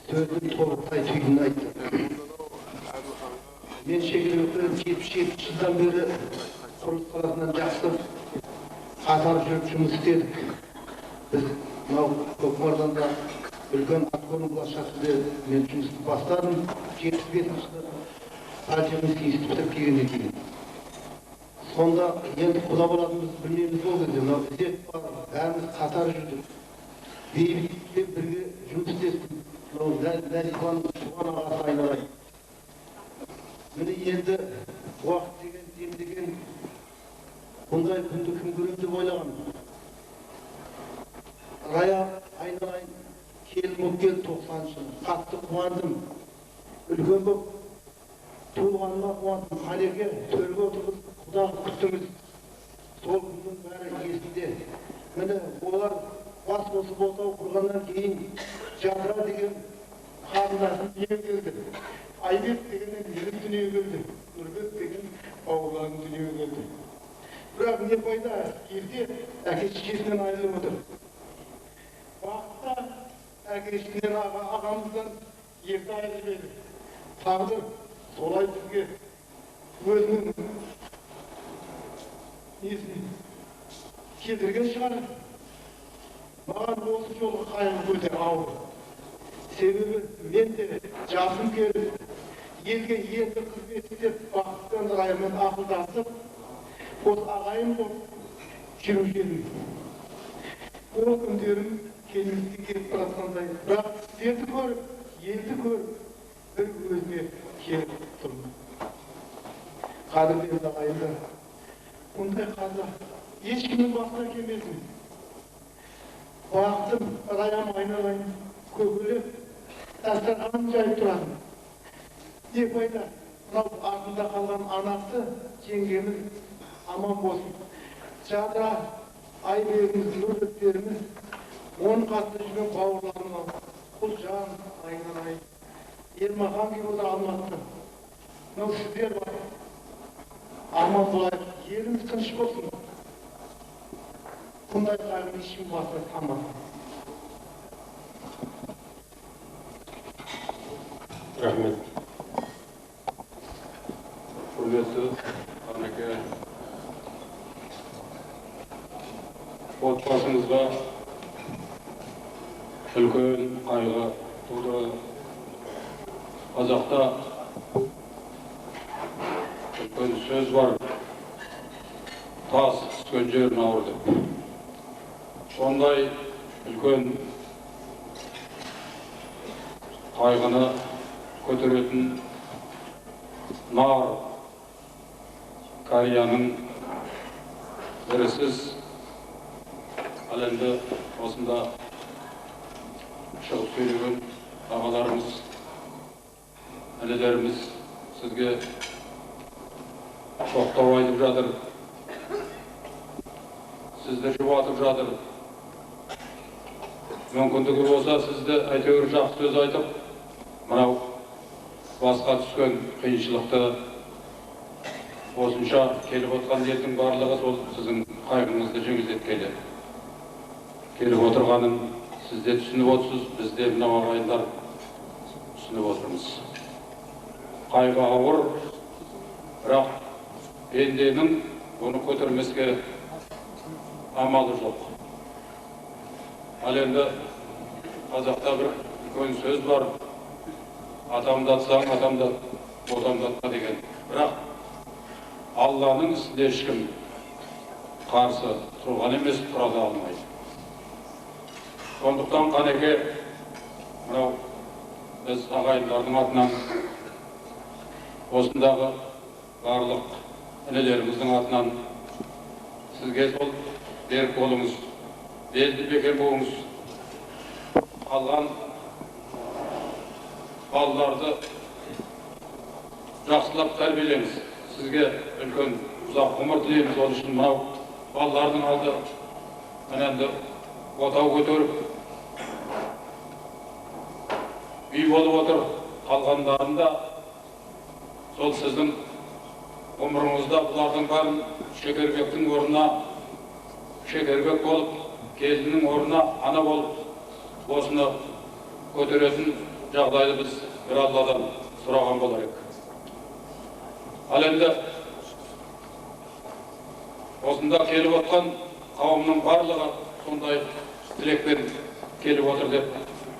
сөздің тобықтай түйінін айтты. Мен шекелбекпен 77 жылдан бері құрылыс саласынан жақсы қатар жүріп жұмыс істедік. Біз мынау Көкмардан да үлкен откорм площадкада мен жұмысты бастадым. 75 жылы политехнический институт бітіріп келгеннен кейін. Сонда енді құда болатынымызды білмейміз ол кезде. Мынау Ізет бар, бәріміз қатар жүрдік. Бейбітпен бірге жұмыс істестік. Мынау Нәзипаның туған ағасы айналайын. Міне енді уақыт деген, дем деген, бұндай күнді кім көрем деп ойлаған. Рая айналайын, келін болып келді 90 жылы. Қатты қуандым. Үлкен болып туылғаныма қуандым. Қанеке төрге отырғызып құда күттіңіз. Сол күннің бәрі есімде. Міне олар бас қосып отау құрғаннан кейін Жадыра деген қарындасым дүниеге келді. Айбек деген інім дүниеге келді. Нұрбек деген бауырларым дүниеге келді. Бірақ не пайда, ерте әке шешесінен айырылып отыр. Бақытта әке шешесінен ағамыздан ерте айырылып еді. Тағдыр солай бізге өзінің несін келтірген шығар. Маған осы жолғы қайғы өте ауыр. Себебі мен де жасым келіп, елге енді қызмет істеп, Бақытпен Райымен ақылдасып, осы ағайын болып жүруші едім. Ол күндерім келмеске келіп бара жатқандай, бірақ сіздерді көріп, елді көріп, бір өзіме келіп тұрмын. Қадірлі ағайындар, бұндай қаза ешкімнің басына келмесін. Бақытым, Раям айналайын, көкелеп, дастарханын жайып тұратын. Не пайда, мынау артында қалған анасы, жеңгеміз аман болсын. Жадыра, Айбегіміз, Нұрбектеріміз, оның қасында жүрген бауырларым, Құлжан, айналайын, Ермахан келіп отыр Алматыдан. Мынау сіздер бар. Аман болайық, еліміз тыныш болсын. Бұндай қайғыны ешкім басына салмасын. Рахмет. Құрметті Қанеке, отбасыңызға Үлкен қайғы туды. Қазақта үлкен сөз бар, тас түскен жерін ауыр деп. Сондай үлкен қайғыны көтеретін нар Кореяның бірісіз. Ал енді осында шығып сөйлеген ағаларымыз, інілеріміз сізге жоқтау айтып жатыр, сізді жұбатып жатыр. Мүмкіндігі болса, сізді әйтеуір жақсы сөз айтып, мынау басқа түскен қиыншылықты осынша келіп отқан елдің барлығы сол сіздің қайғыңызды жеңілдеткелі келіп отырғанын сіз де түсініп отырсыз, біз де мынау ағайындар түсініп отырмыз. Қайғы ауыр, бірақ пенденің оны көтермеске амалы жоқ. Ал енді қазақта бір үлкен сөз бар, атамдатсаң атамдат, отамдатма деген. Бірақ Алланың ісіне ешкім қарсы тұрған емес, тұра да алмайды. Сондықтан қанеке, мынау біз ағайындардың атынан, осындағы барлық інілеріміздің атынан сізге сол берік болыңыз, белді бекем болыңыз, қалған балаларды жақсылап тәрбиелеңіз. Сізге үлкен ұзақ ғұмыр тілейміз. Ол үшін мынау балалардың алды міне енді отау көтеріп үй болып отыр. Қалғандарын да сол сіздің ғұмырыңызда бұлардың бәрін Шекербектің орнына Шекербек болып, келіннің орнына ана болып осыны көтеретін жағдайды біз бір Алладан сұраған болар едік. Ал енді осында келіп отқан қауымның барлығы сондай тілекпен келіп отыр деп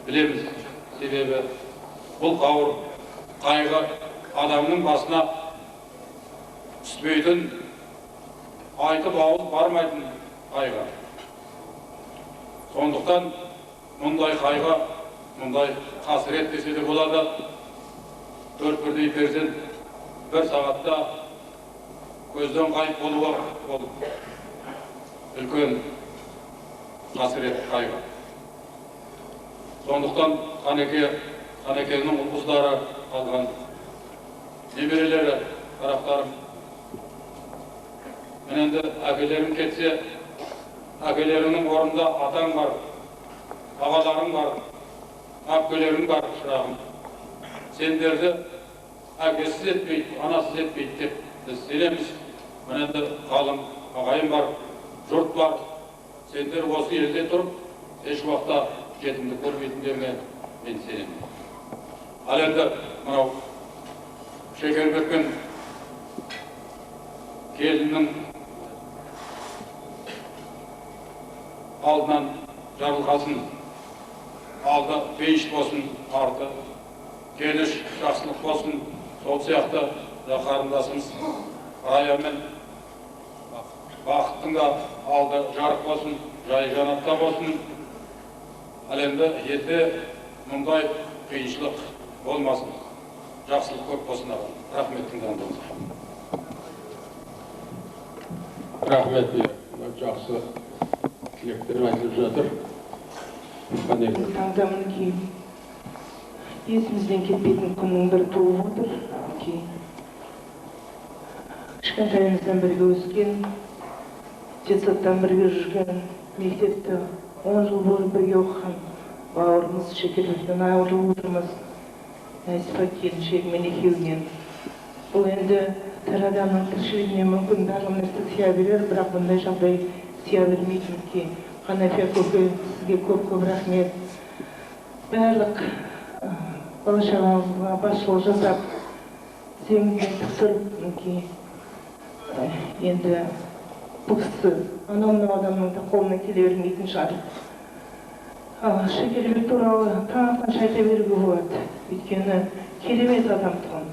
білеміз. Себебі бұл ауыр қайғы адамның басына түспейтін, айтып ауыз бармайтын қайғы. Сондықтан мұндай қайғы, мұндай қасірет десе де болады. Төрт бірдей перзент бір сағатта көзден ғайып болуы ол үлкен қасірет, қайғы. Сондықтан Қанекенің ұл-қыздары, қалған немерелері, қарақтарым, мен енді әкелерің кетсе, әкелеріңнің орнында атаң бар, ағаларың бар, әпкелерің бар, шырағым. Сендерді әкесіз етпейді, анасыз етпейді деп біз сенеміз. Міне енді қалың ағайын бар, жұрт бар. Сендер осы елде тұрып, еш уақытта жетімді көрмейтіндеріңе мен сенемін. Ал енді мынау Шекербек пен келіннің алдынан жарылқасын, алды бейіш болсын, арты келіш жақсылық болсын. Сол сияқты қарындасымыз Рая мен Бақыттың да алды жарық болсын, жайы жанатта болсын. Ал енді елде мұндай қиыншылық болмасын, жақсылық көп болсын. Рахмет тыңдағандарыңызға. Рахмет, жақсы тілектер айтылып жатыр. Таңда мінекей есімізден кетпейтін күннің бірі туып отыр. Мінекей кішкентайымыздан бірге өскен, детсадтан бірге жүрген, мектепті 10 жыл бойы бірге оқыған бауырымыз Шекербектен айырылып отырмыз. Нәзипа келіншегімен екеуінен. Бұл енді тірі адамның тіршілігіне мүмкін барлық нәрсе сыя берер, бірақ бұндай жағдай сыя бермейді. Мінекей Қанафия көке, сізге көп-көп рахмет. Барлық бала шағаңызға басшылық жасап, тізеңізден тік тұрып, мінекей енді бұл кісі анау мынау адамның да қолынан келе бермейтін шығар. Шекербек туралы таң атқанша айта беруге болады. Өйткені керемет адам тұғын.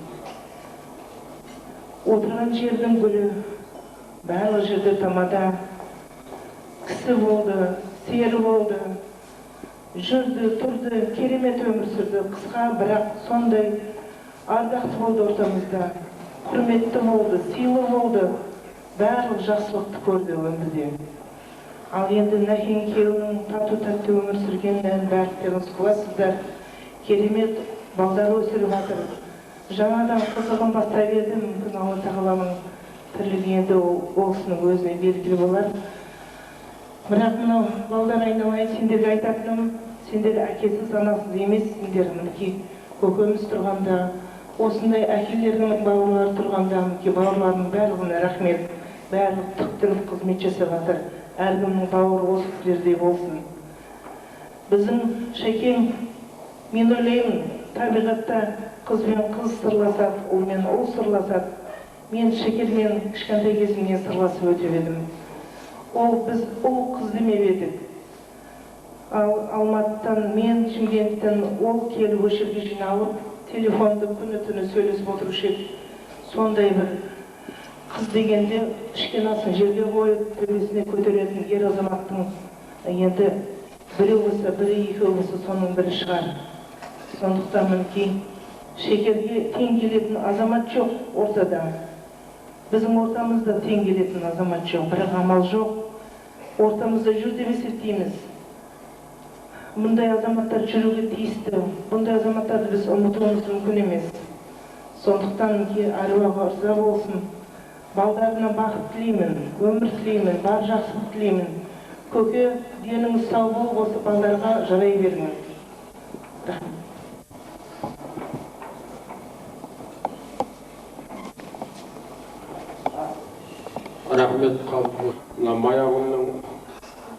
Отырған жердің гүлі, барлық жерде тамада, кісі болды, сері болды, жүрді, тұрды, керемет өмір сүрді. Қысқа, бірақ сондай ардақты болды ортамызда, құрметті болды, сыйлы болды, барлық жақсылықты көрді өмірде. Ал енді Нәкең күйеуінің тату-тәтті өмір сүргенін барлықтарыңыз куәсіздер. Керемет балдар өсіріп жатыр. Жаңадан қызығын бастап еді, мүмкін Алла тағаланың тірлігі енді ол кісінің өзіне белгілі болар. Бірақ мынау балдар айналайын, сендерге айтатыным, сендер әкесіз, анасыз емессіңдер. Мінекей көкеміз тұрғанда, осындай әкелерінің бауырлары тұрғанда, мінекей бауырларының барлығына рахмет. Барлық тіктілік қызмет жасап жатыр. Әркімнің бауыры осы кісілердей болсын. Біздің Шәкең, мен ойлаймын, табиғатта қыз бен қыз сырласады, ұл мен ұл сырласады. Мен Шәкермен кішкентай кезімнен сырласып өтіп едім. Ол біз ұл қыз демеп едік. Ал Алматыдан, мен Шымкенттен ол келіп осы жерге жиналып, телефонды күні-түні сөйлесіп отырушы едік. Сондай бір қыз дегенде ішкен асын жерге қойып, төбесіне көтеретін ер азаматтың енді біреу болса, бірі екеу болса, соның бірі шығар. Сондықтан мінекей Шекерге тең келетін азамат жоқ ортада. Біздің ортамызда тең келетін азамат жоқ, бірақ амал жоқ. Ортамызда жүр деп есептейміз. Бұндай азаматтар жүруге тиісті. Бұндай азаматтарды біз ұмытуымыз мүмкін емес. Сондықтан мінекей әруағы ырза болсын. Балдарына бақыт тілеймін, өмір тілеймін, бар жақсылық тілеймін. Көке, деніңіз сау болып, осы балдарға жарай беріңіз. Рахмет, қабыл. Мына Маяғымның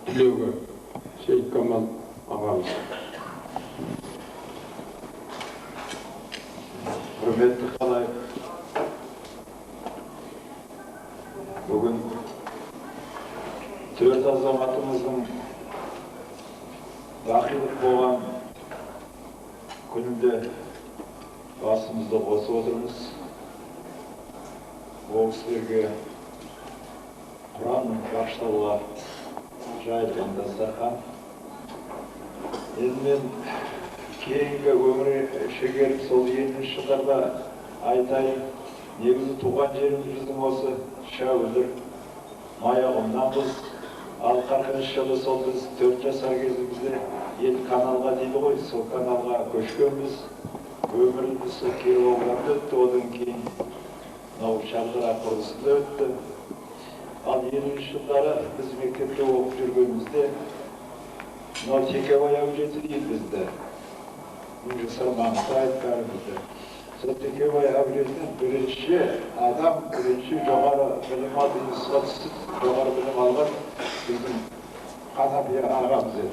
түлегі Сейіткамал ағамыз. Құрметті халайық, бүгін төрт азаматымыздың бақилық болған күнінде басымызды қосып отырмыз. Ол кісілерге Құран бағыштауға жайылған дастархан. Енді мен кейінгі өмір шегеріп сол 50-ші жылдарда айтайын, негізі туған жеріміз біздің осы Шәуілдір, Маяғымнанбыз. Ал 40 жылы сол біз 4 жасар кезімізде ел каналға дейді ғой, сол каналға көшкенбіз. Өміріміз сол Киров ауданында өтті, одан кейін мынау Шардара құрылысында өтті. Ал 50-ші жылдары біз мектепте оқып жүргенімізде мынау Текебай әулеті дейді бізді. Мыңжасар Маңғытаев бәрімізді. Сол Текебай әулетінен бірінші адам, бірінші жоғары білім алды, институтқа түсіп, жоғары білім алған біздің Қанапия ағамыз еді.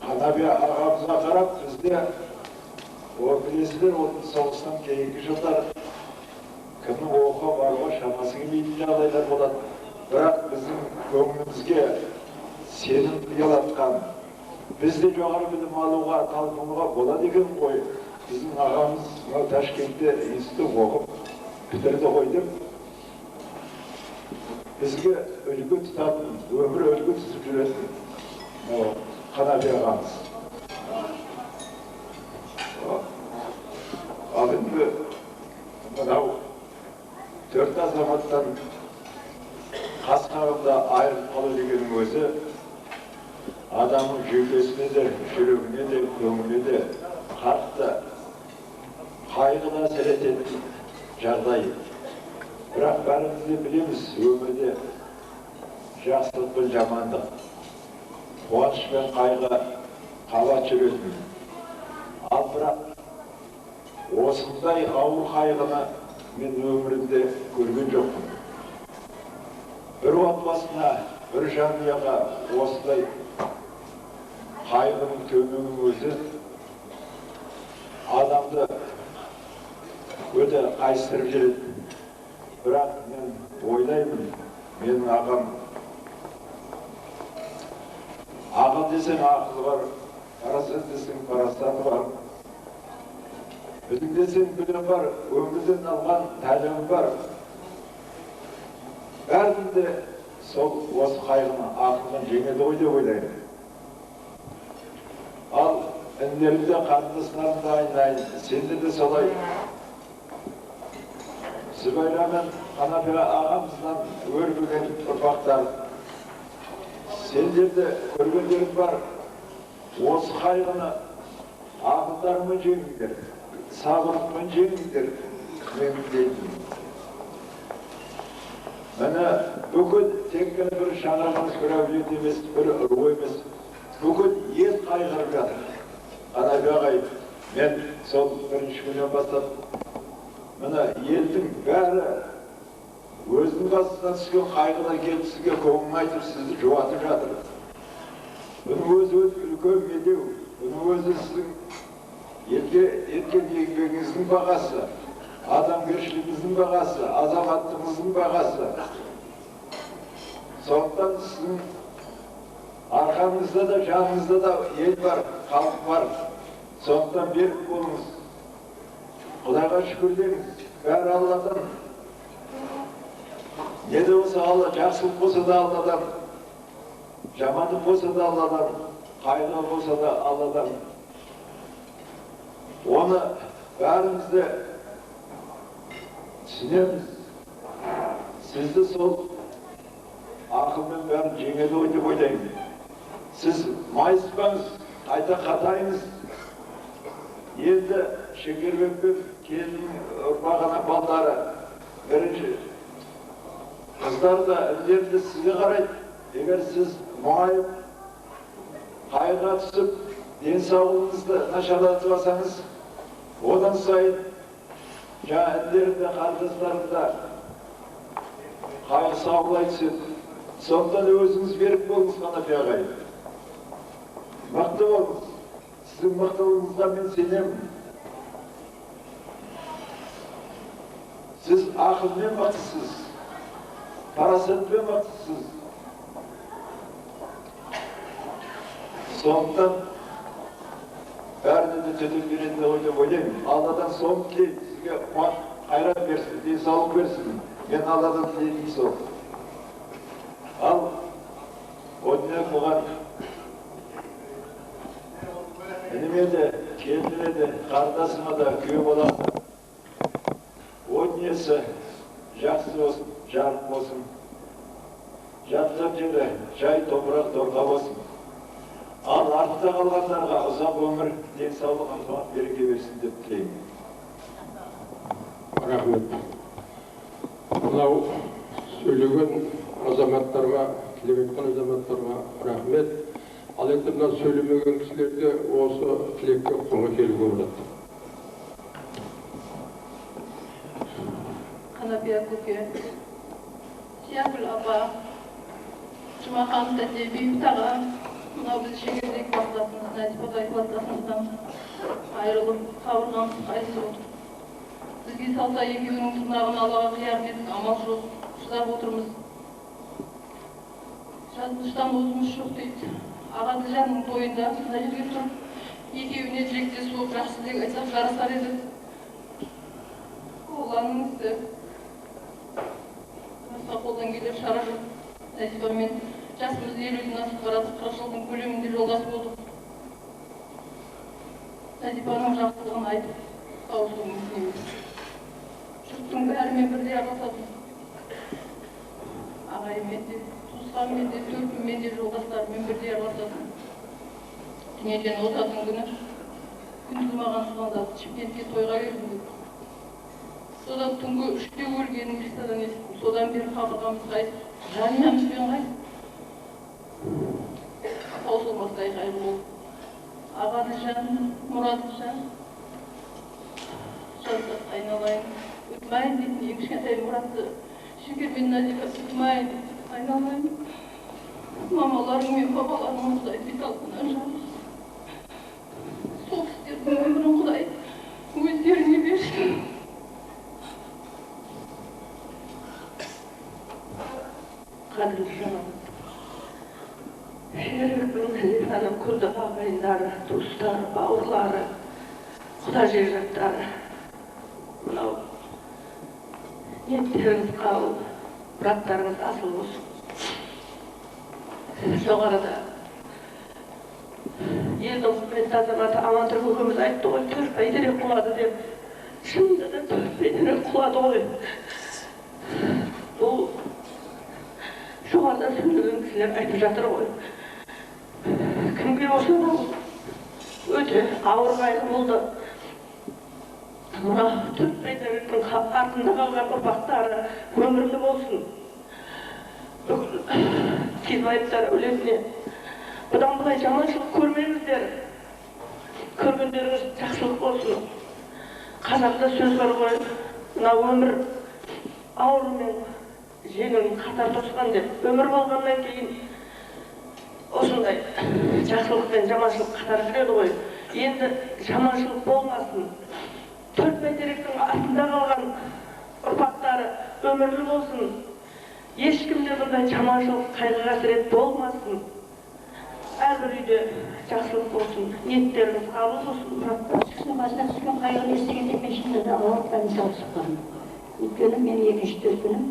Қанапия ағамызға қарап бізде, о білесіздер, соғыстан кейінгі жылдар кімнің оқуға баруға шамасы келмейтін жағдайлар болады. Бірақ біздің көңілімізге сенім ұялатқан, біз де жоғары білім алуға талпынуға болады екен ғой. Біздің ағамыз мынау Ташкентте институт оқып бітірді ғой деп бізге үлгі тұтатын, өмір үлгі тұтып жүретін Қанапи ағамыз. Ал енді мынау төрт азаматтан қас қағымда айырылып қалу дегеннің өзі адамның жүйкесіне де, жүрегіне де, көңіліне де қатты қайғыны әсер ететін жағдай. Бірақ бәріміз де білеміз, өмірде жақсылық пен жамандық, қуаныш пен қайғы қабат жүретін. Ал бірақ осындай ауыр қайғыны мен өмірімде көрген жоқпын. Бір отбасына, бір жанұяға осындай қайғының төнуінің өзі адамды өте қайыстырып жібереді. Бірақ мен ойлаймын, менің ағам Ақыл десең ақылы бар, парасат десең парасаты бар. Білім десең білім бар, өмірден алған тәлімі бар. Бәрін де сол осы қайғыны ақылмен жеңеді ғой деп ойлаймын. Ал інілерім де, қарындастарым да айналайын, сендер де солай. Зүбайра мен Қанапия ағамыздан өрбіген ұрпақтар, сендер де көргендерің бар, осы қайғыны ақылдарыңмен жеңіңдер, сабырыңмен жеңіңдер, мен дейтін. Міне бүкіл тек қана бір шаңырағымыз, бір әулет емес, бір ру емес, бүкіл ел қайғырып жатыр. Қанапия ағай, мен сол бірінші күннен бастап, міне елдің бәрі өзінің басына түскен қайғыдан келіп сізге көңілін айтып, сізді жұбатып жатыр. Бұның өзі үлкен медеу, бұның өзі сіздің елге еткен еңбегіңіздің бағасы, адамгершілігіңіздің бағасы, азаматтығыңыздың бағасы. Сондықтан сіздің арқаңызда да, жаныңызда да ел бар, халық бар. Сондықтан берік болыңыз. Құдайға шүкір деңіз, бәрі Алладан. Не де болса Алла, жақсылық болса да Алладан, жамандық болса да Алладан, қайғы болса да Алладан. Оны бәріміз де түсінеміз. Сізді сол ақылмен бәрін жеңеді ғой деп ойлаймын. Сіз майыспаңыз, қайта қатайыңыз. Енді Шекербек пен келіннің ұрпағының балдары, бірінші қыздар да, інілер де сізге қарайды. Егер сіз мұңайып, қайғыға түсіп, денсаулығыңызды нашарлатып алсаңыз, одан сайын жаңа інілерім де, қарындастарым да қайғы сауғалай түседі. Сондықтан өзіңіз берік болыңыз, Қанапия ағай. Мықты болыңыз. Сіздің мықтылығыңызға мен сенемін. Сіз ақылмен мықтысыз, парасатпен мықтысыз. Сондықтан бәріне де төтеп беретін ғой деп ойлаймын. Алладан соны тілеймін, сізге қуат, қайрат берсін, денсаулық берсін. Мен Алладан тілейтінім сол. Ал о дүние қылған ініме де, келініме де, қарындасыма да, күйеу балама да о дүниесі жақсы болсын, жарық болсын. Жатқан жері жай топырақ торқа болсын. Ал артта қалғандарға ұзақ өмір, денсаулық, ынтымақ, береке берсін деп тілеймін. Рахмет. Мынау сөйлеген азаматтарға, тілек айтқан азаматтарға рахмет. Ал енді мына сөйлемеген кісілерде осы тілекке құны келуге болады. Қанапия көке, Сиягүл апа, Жұмахан тәте, Бейбіт аға, мынау біз Шекербек кластасымыз, Нәзипа кластасымыздан айырылып, қабырғамыз қайсы отыр. Бізге салса екеуінің тырнағын аллаға қияр дедік, амал жоқ, шыдап отырмыз. Жазмыштан озмыш жоқ дейді. Ағаділжанның тойында мына жерге тұрып, екеуіне тілектес болып жақсы тілек айтсақ жарасар еді. Алланың ісі. Басқа қолдан келер шара жоқ. Нәзипамен жасымыз 50-ден асып барады, 40 жылдың көлемінде жолдас болдық. Нәзипаның жақсылығын айтып таусу мүмкін емес. Жұрттың бәрімен бірдей араласатын. Ағайынмен де, туысқанмен де, төркінмен де, жолдастарымен бірдей араласатын. Дүниеден озатын күні күндіз маған звондады, Шымкентке тойға келдім деп. Содан түнгі 3-те өлгенін милициядан естідім. Содан бері қабырғамыз қайысып, жанұямызбен қайысып, таусылмастай қайғы болды. Ағаділжан, Мұратжан, жансақ айналайын, өтмайын дейтін ең кішкентай Мұратты Шекер мен Нәзипа өтмайын айналайын. Мамаларың мен бабаларың Құдай бет алдынан жарылсын. Сол кісілердің өмірін Құдай өздеріне берсін. Қадірлі жаным, Шекербек пен Назифаның күлді ағайындары, туыстары, бауырлары, құда жекжаттары, мынау ниеттеріңіз қабыл, мұраттарыңыз асыл болсын. Жоғарыда елдің құрметті азаматы Амантұр көкеміз айтты ғой, 4 бәйтерек құлады деп. Шынында да 4 бәйтерек құлады ғой. Бұл жоғарыда сөйлеген кісілер айтып жатыр ғой. Кімге болса да өте ауыр қайғы болды. Мына 4 бәйтеректің артында қалған ұрпақтары өмірлі болсын. Бүкіл Кизбаевтар әулетіне бұдан былай жаманшылық көрмеңіздер. Көргендеріңіз жақсылық болсын. Қазақта сөз бар ғой, мына өмір ауыр мен жеңілін қатар тосқан деп. Өмір болғаннан кейін осындай жақсылық пен жаманшылық қатар жүреді ғой. Енді жаманшылық болмасын. 4 бәйтеректің артында қалған ұрпақтары өмірлі болсын. Ешкімде бұндай жаманшылық, қайғы қасірет болмасын. Әрбір үйде жақсылық болсын, ниеттеріңіз қабыл болсын. Кісінің басына түскен қайғыны естігенде мен шынында да ауырып больницаға түсіп қалдым. Өйткені мен екінші төркінім.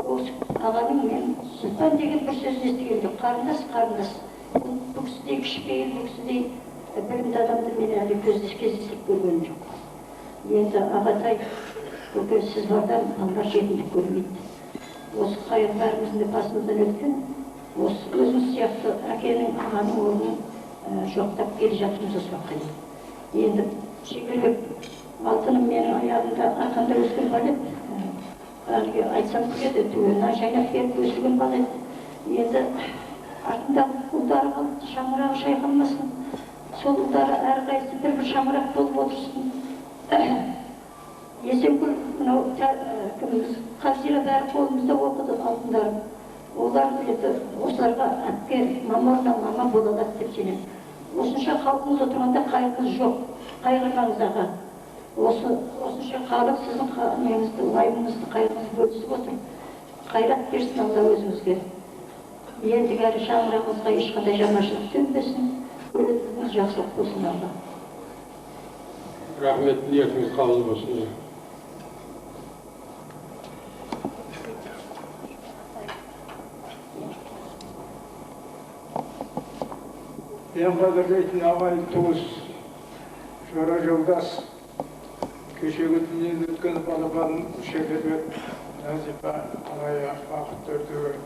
Осы ағаның мен Сұлтан деген бір сөзін естіген жоқ. Қарындас, қарындас. Бұл кісідей кішіпейіл, бұл кісідей білімді адамды мен әлі кездестіріп көргенім жоқ. Енді ағатай, көке, сіз бардан Алла жетімдік көрмейді. Осы қайғы бәріміздің де басымыздан өткен, осы өзіңіз сияқты әкенің, ағаның орнын жоқтап келе жатырмыз осы уақытқа дейін. Енді Шекербек алтыным менің аяғымда арқамда өскен бала еді. Әлгі айтсам күледі, түгел нан шайнап беріп өсірген бала еді. Енді артындағы ұлдары қалды, шаңырағы шайқалмасын. Сол ұлдары әрқайсысы бір-бір шаңырақ болып отырсын. Есенкүл, мынау кіміміз, Қазира бәрі қолымызда оқыды алтындарым. Олар енді осыларға әпке, мама орнына мама бола алады деп сенемін. Осынша халқымыз отырғанда қайғымыз жоқ, қайғырмаңыз аға. Осынша халық сіздің неңізді, уайымыңызды, қайғыңызды бөлісіп отыр. Қайрат берсін Алла өзіңізге. Ендігәрі шаңырағыңызға ешқандай жаманшылық төнбесін, өлетіңіз жақсылық болсын Алла. Рахмет, ниетіңіз қабыл болсын. Ең қадірлейтін ағайын туыс, жора жолдас, кешегі дүниеден өткен балапаным Шекербек Назипа ағая бақыт төртеуі.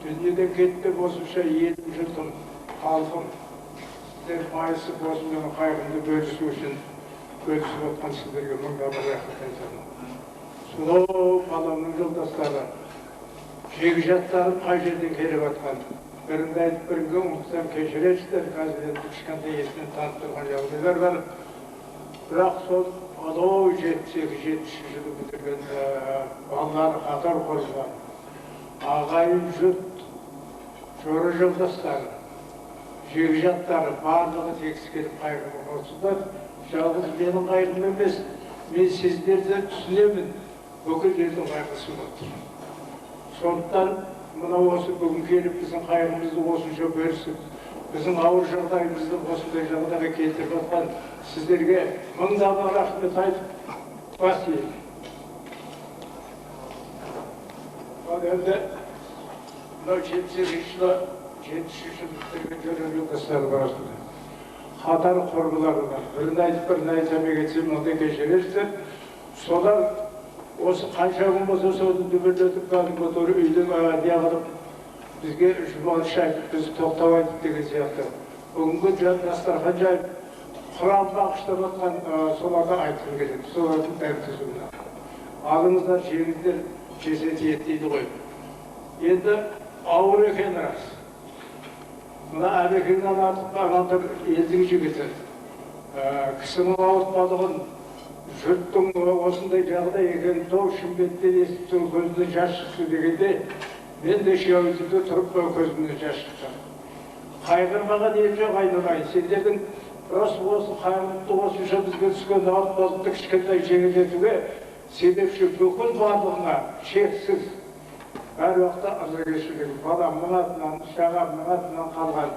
Дүниеден кетті осынша елім, жұртым, халқым, сіздер майысып осы менің қайғымды бөлісу үшін бөлісіп отқан сіздерге мыңда бір рахмет айтамын. Сонау баламның жолдастары, жекжаттарым қай жерден келіп жатқан, бірімді айтып бірімге ұмытсам кешіресіздер, қазір енді кішкентай есінен танып тұрған жағдайлар бар. Бірақ сол анау 72-73 жылы бітірген балалар қатар қосылған, ағайын жұрт, жора жолдастары, жекжаттары барлығы тегіс келіп қайғыға қосылды. Жалғыз менің қайғым емес, мен сіздерді түсінемін, бүкіл елдің қайғысы отыр. Сондықтан мына осы бүгін келіп біздің қайғымызды осынша бөлісіп, біздің ауыр жағдайымызды осындай жағдайға келтіріп жатқан сіздерге мыңда бір рахмет айтып бас иемін. Ал енді мынау 72 жылы 73 жыл бітірген жора жолдастарым арасында қатар құрбыларым бар. Бірін айтып бірін айтсам кетсем онда кешірерсіздер. Солар осы қанша күн болса соны дүбірлетіп кәдімгі торы үйден неғылып бізге жұбаныш айтып, бізді тоқтау айтып деген сияқты. Бүгінгі дастархан жайып, Құран бағыштап жатқан соларға айтқым келеді. Солардың дәм тұзына. Алыңыздар, жеңіздер, жесе тиеді дейді ғой. Енді ауыр екен рас. Мына Әбекеңнен артық Амантұр елдің жігіті. Кісінің ауыртпалығын, жұрттың осындай жағдай екенін тау Шымкенттен естіп тұрып көзімнен жас шықты дегенде, мен де шияуызымда тұрып көзімнен жас шықты. Қайғырмаған ел жоқ айналайын. Сендердің рас осы қайғырды осынша бізге түскен ауыртпалықты кішкентай жеңілдетуге себепші бүкіл барлығына шексіз Әр уақытта ырзагершілік баламның атынан, шағамның атынан қалған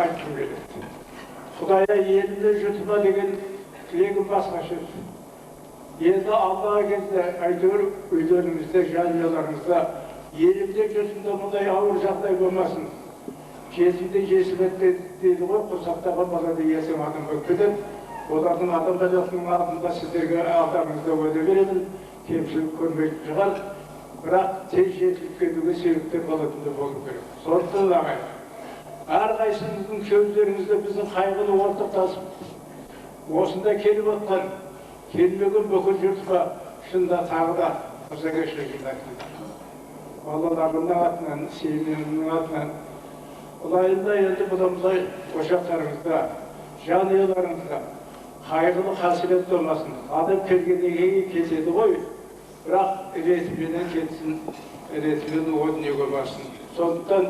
айтқым келеді. Құдайа елімді жұтма деген тілегім басқаша. Енді алдағы кезде әйтеуір үйлеріңізде, жанұяларыңызда елімде жұртымда мұндай ауыр жағдай болмасын. Жетімде жесір дейді ғой, құрсақтағы бала да ертең адам болып кетеді. Олардың адам баласының алдында сіздерге алдарыңызда уәде беремін, кемшілік көрмейтін шығар. Бірақ тез жетіліп кетуге себептер болатындай болу керек. Сондықтан ағайын, әрқайсыңыздың сөздеріңізде біздің қайғыны ортақтасып, осында келіп отқан, келмеген бүкіл жұртқа шында тағы да ырзагершілігімді айтқым. Балаларымның атынан, семьямның атынан, ылайында енді бұдан былай ошақтарыңызда, жанұяларыңызда қайғылы қасірет болмасын. Адам келгеннен кейін кетеді ғой, бірақ ретіменен кетсін, ретімен о дүниеге барсын. Сондықтан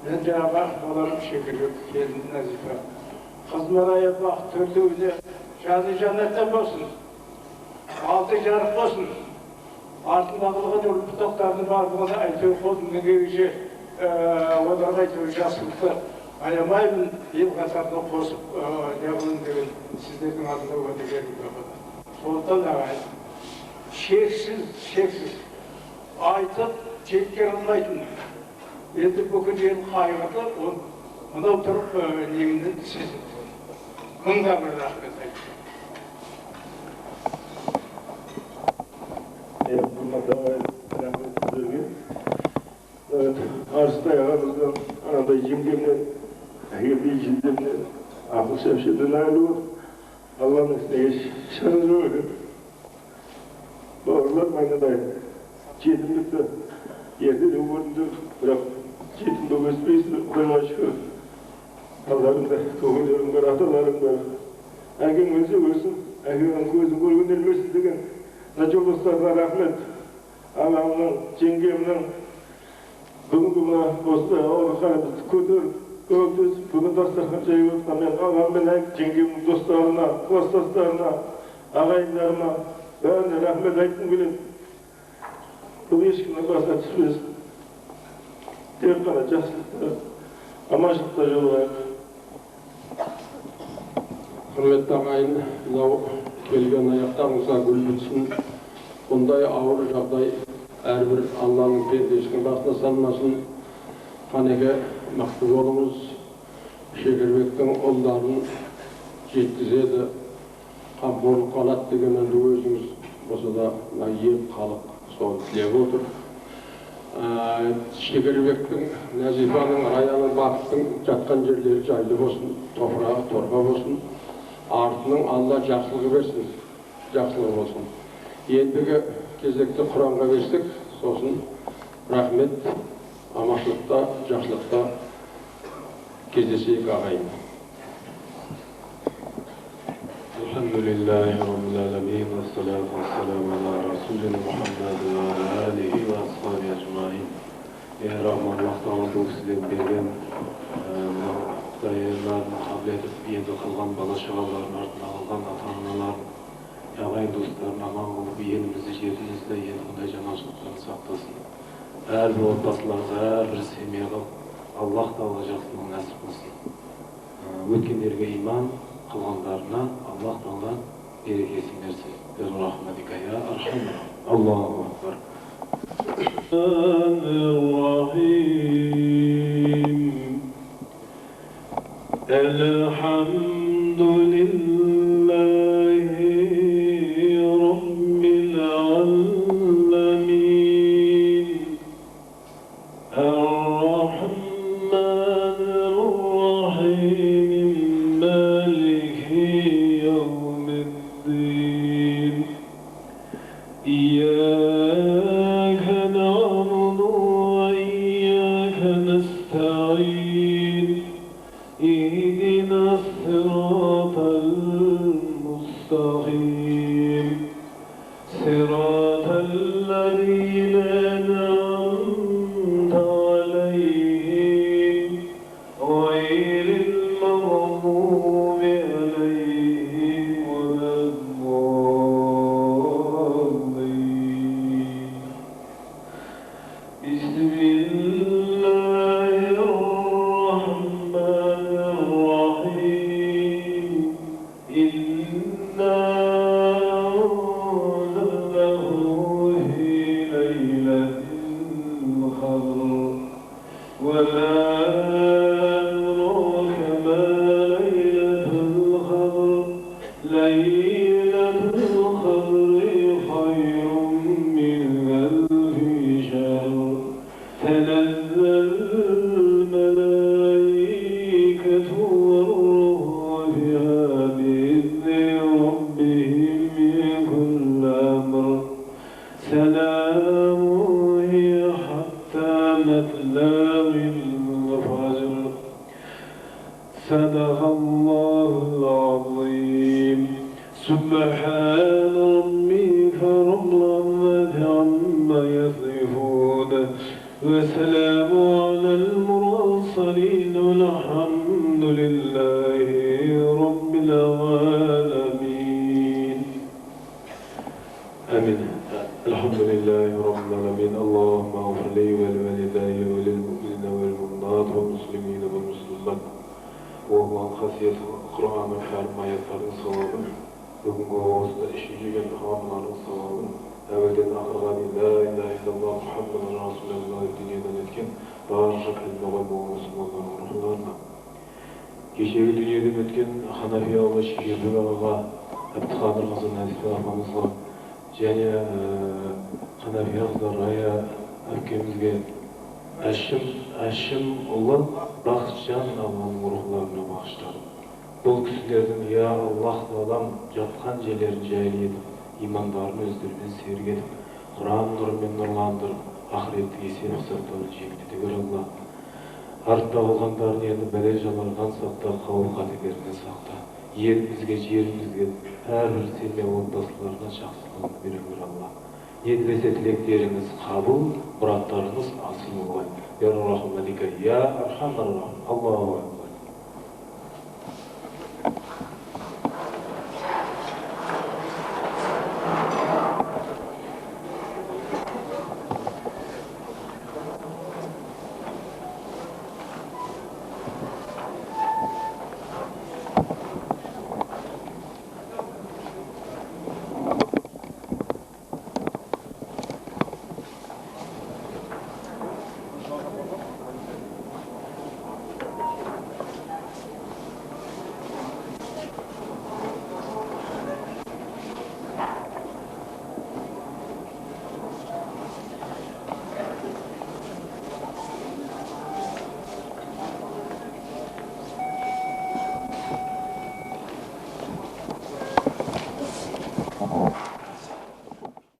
мен жаңағы балам Шекербек, келінім Нәзипа, қызым Арая, бақыт төртеуіне жаны жәннаттан болсын, алты жарық болсын, артында қалған ұрпақтардың барлығына әйтеуір қолымнан келгенше оларға әйтеуір жақсылықты аямаймын, ел қатарына қосып неғылын деген сіздердің алдында уәде беруге болады. Сондықтан ағайын, шексіз, шексіз айтып жеткіре алмайтын. Енді бүкіл ел қайғырды, ол мынау тұрып неңнен сезінді. Мыңда бір рахмет айтты. Құрметті ағайын, рахмет сіздерге. Арыстай ағамыздан, анадай жеңгемнен, әкемдей жездемнен, ақыл шәмшеден айырылып, Алланың ісіне еш шаны жоқ екен. Бауырларым айналайын, жетімдікті ерте де көрдіңдер, бірақ жетім болып өспейсіздер, Құдайға шүкір. Алдарында көкелерің бар, аталарың бар. Әкең өлсе өлсін, әкеңнің көзін көрген өлмесін деген мына жолдастарына рахмет. Ағамның, жеңгемнің бүгінгі мына осындай ауыр бізді көтеріп, көмектесіп, бүгін дастархан жайып отқан мен ағам мен жеңгемнің достарына, кластастарына, ағайындарыма бәріне рахмет айтқым келеді. Бұл ешкімнің басына түспесін. Тек қана жақсылықта, аманшылықта жолығайық. Құрметті ағайын, мынау келген аяқтарыңызға гүл бітсін. Бұндай ауыр жағдай әрбір Алланың пендесінің басына салмасын. Қанеке мықты болыңыз, Шекербектің ұлдарын жеткізеді, қамқорлыққа алады деген енді өзіңіз болса да мына ел халық соны тілеп отыр. Шекербектің, Нәзипаның, Раяның, Бақыттың жатқан жерлері жайлы болсын, топырағы торқа болсын, артының Алла жақсылығы берсін, жақсылығы болсын. Ендігі кезекті Құранға берсек, сосын рахмет, аманшылықта, жақсылықта кездесейік ағайын. Elhamdülillahi Rabbil alemin ve salatu ve selamu ala Resulina Muhammed ve ala alihi ve ashabi ecmain. Ey Rahman, Allah Taala бұл кісіден берген Құдайынан қабыл етіп, енді қалған бала шағаларын, артында қалған ата-аналарын, ағайын достарын аман қылып, елімізді, жерімізді енді бұндай жаманшылықтан сақтасын. Әрбір отбасыларға, әрбір семьяға Аллах Тағала жақсылығын нәсіп қылсын. Өткендерге иман, қалғандарына Аллах Тағала берекесін берсін. Рахматика я архамар. Аллаху акбар. الحمد لله رب العالمين الرحمن الرحيم مالك يوم الدين إياك نعبد وإياك نستعين اهدنا الصراط المستقيم صراط الذين أنعمت عليهم غير المغضوب عليهم ولا الضالين. وما أدراك ما ليلة القدر. ليلة القدر خير من ألف شهر. تنزل الملائكة والروح فيها بإذن ربهم من كل أمر. سلام هي حتى مطلع الفجر. صدق الله العظيم. سبحان ربك رب العزة عما يصفون، وسلام على المرسلين، والحمد لله رب العالمين. آمين. الحمد لله رب العالمين. اللهم اغفر لي ولوالدي وللمؤمنين والمؤمنات والمسلمين والمسلمات. وهو خاصية Құран Кәрім аяттардың сауабын, бүгінгі осында ішіп жеген тағамдардың сауабын, әуелден ақырға дейін ла илаһа иллаллах Мұхаммад расулаллах дүниеден өткен барша кәлима қоймаған мұсылмандардың рухларына, кешегі дүниеден өткен Ханафияұлы Шекербек ағаға, Әбдіқадыр қызы Нәзипа апамызға және Ханафия қызы Рая әпкемізге, Әшім ұлы Бақытжан ағаның рухларына бағыштадым. Бұл кісілердің я Аллах тағалам жатқан жерлерін жайлы етіп, имандарын өздерімен серік етіп, Құран нұрымен нұрландырып, ақыреттік есеп қисаптарын жеңілдете көр, Алла. Артта қалғандарын енді бәле жалардан сақта, қауіп қатерлерінен сақта. Елімізге, жерімізге, әрбір семья отбасыларына жақсылығын бере көр, Алла. Не тілесе тілектеріңіз қабыл, мұраттарыңыз асыл болғай. Я рахматика я архамар рахим. Аллаху акбар.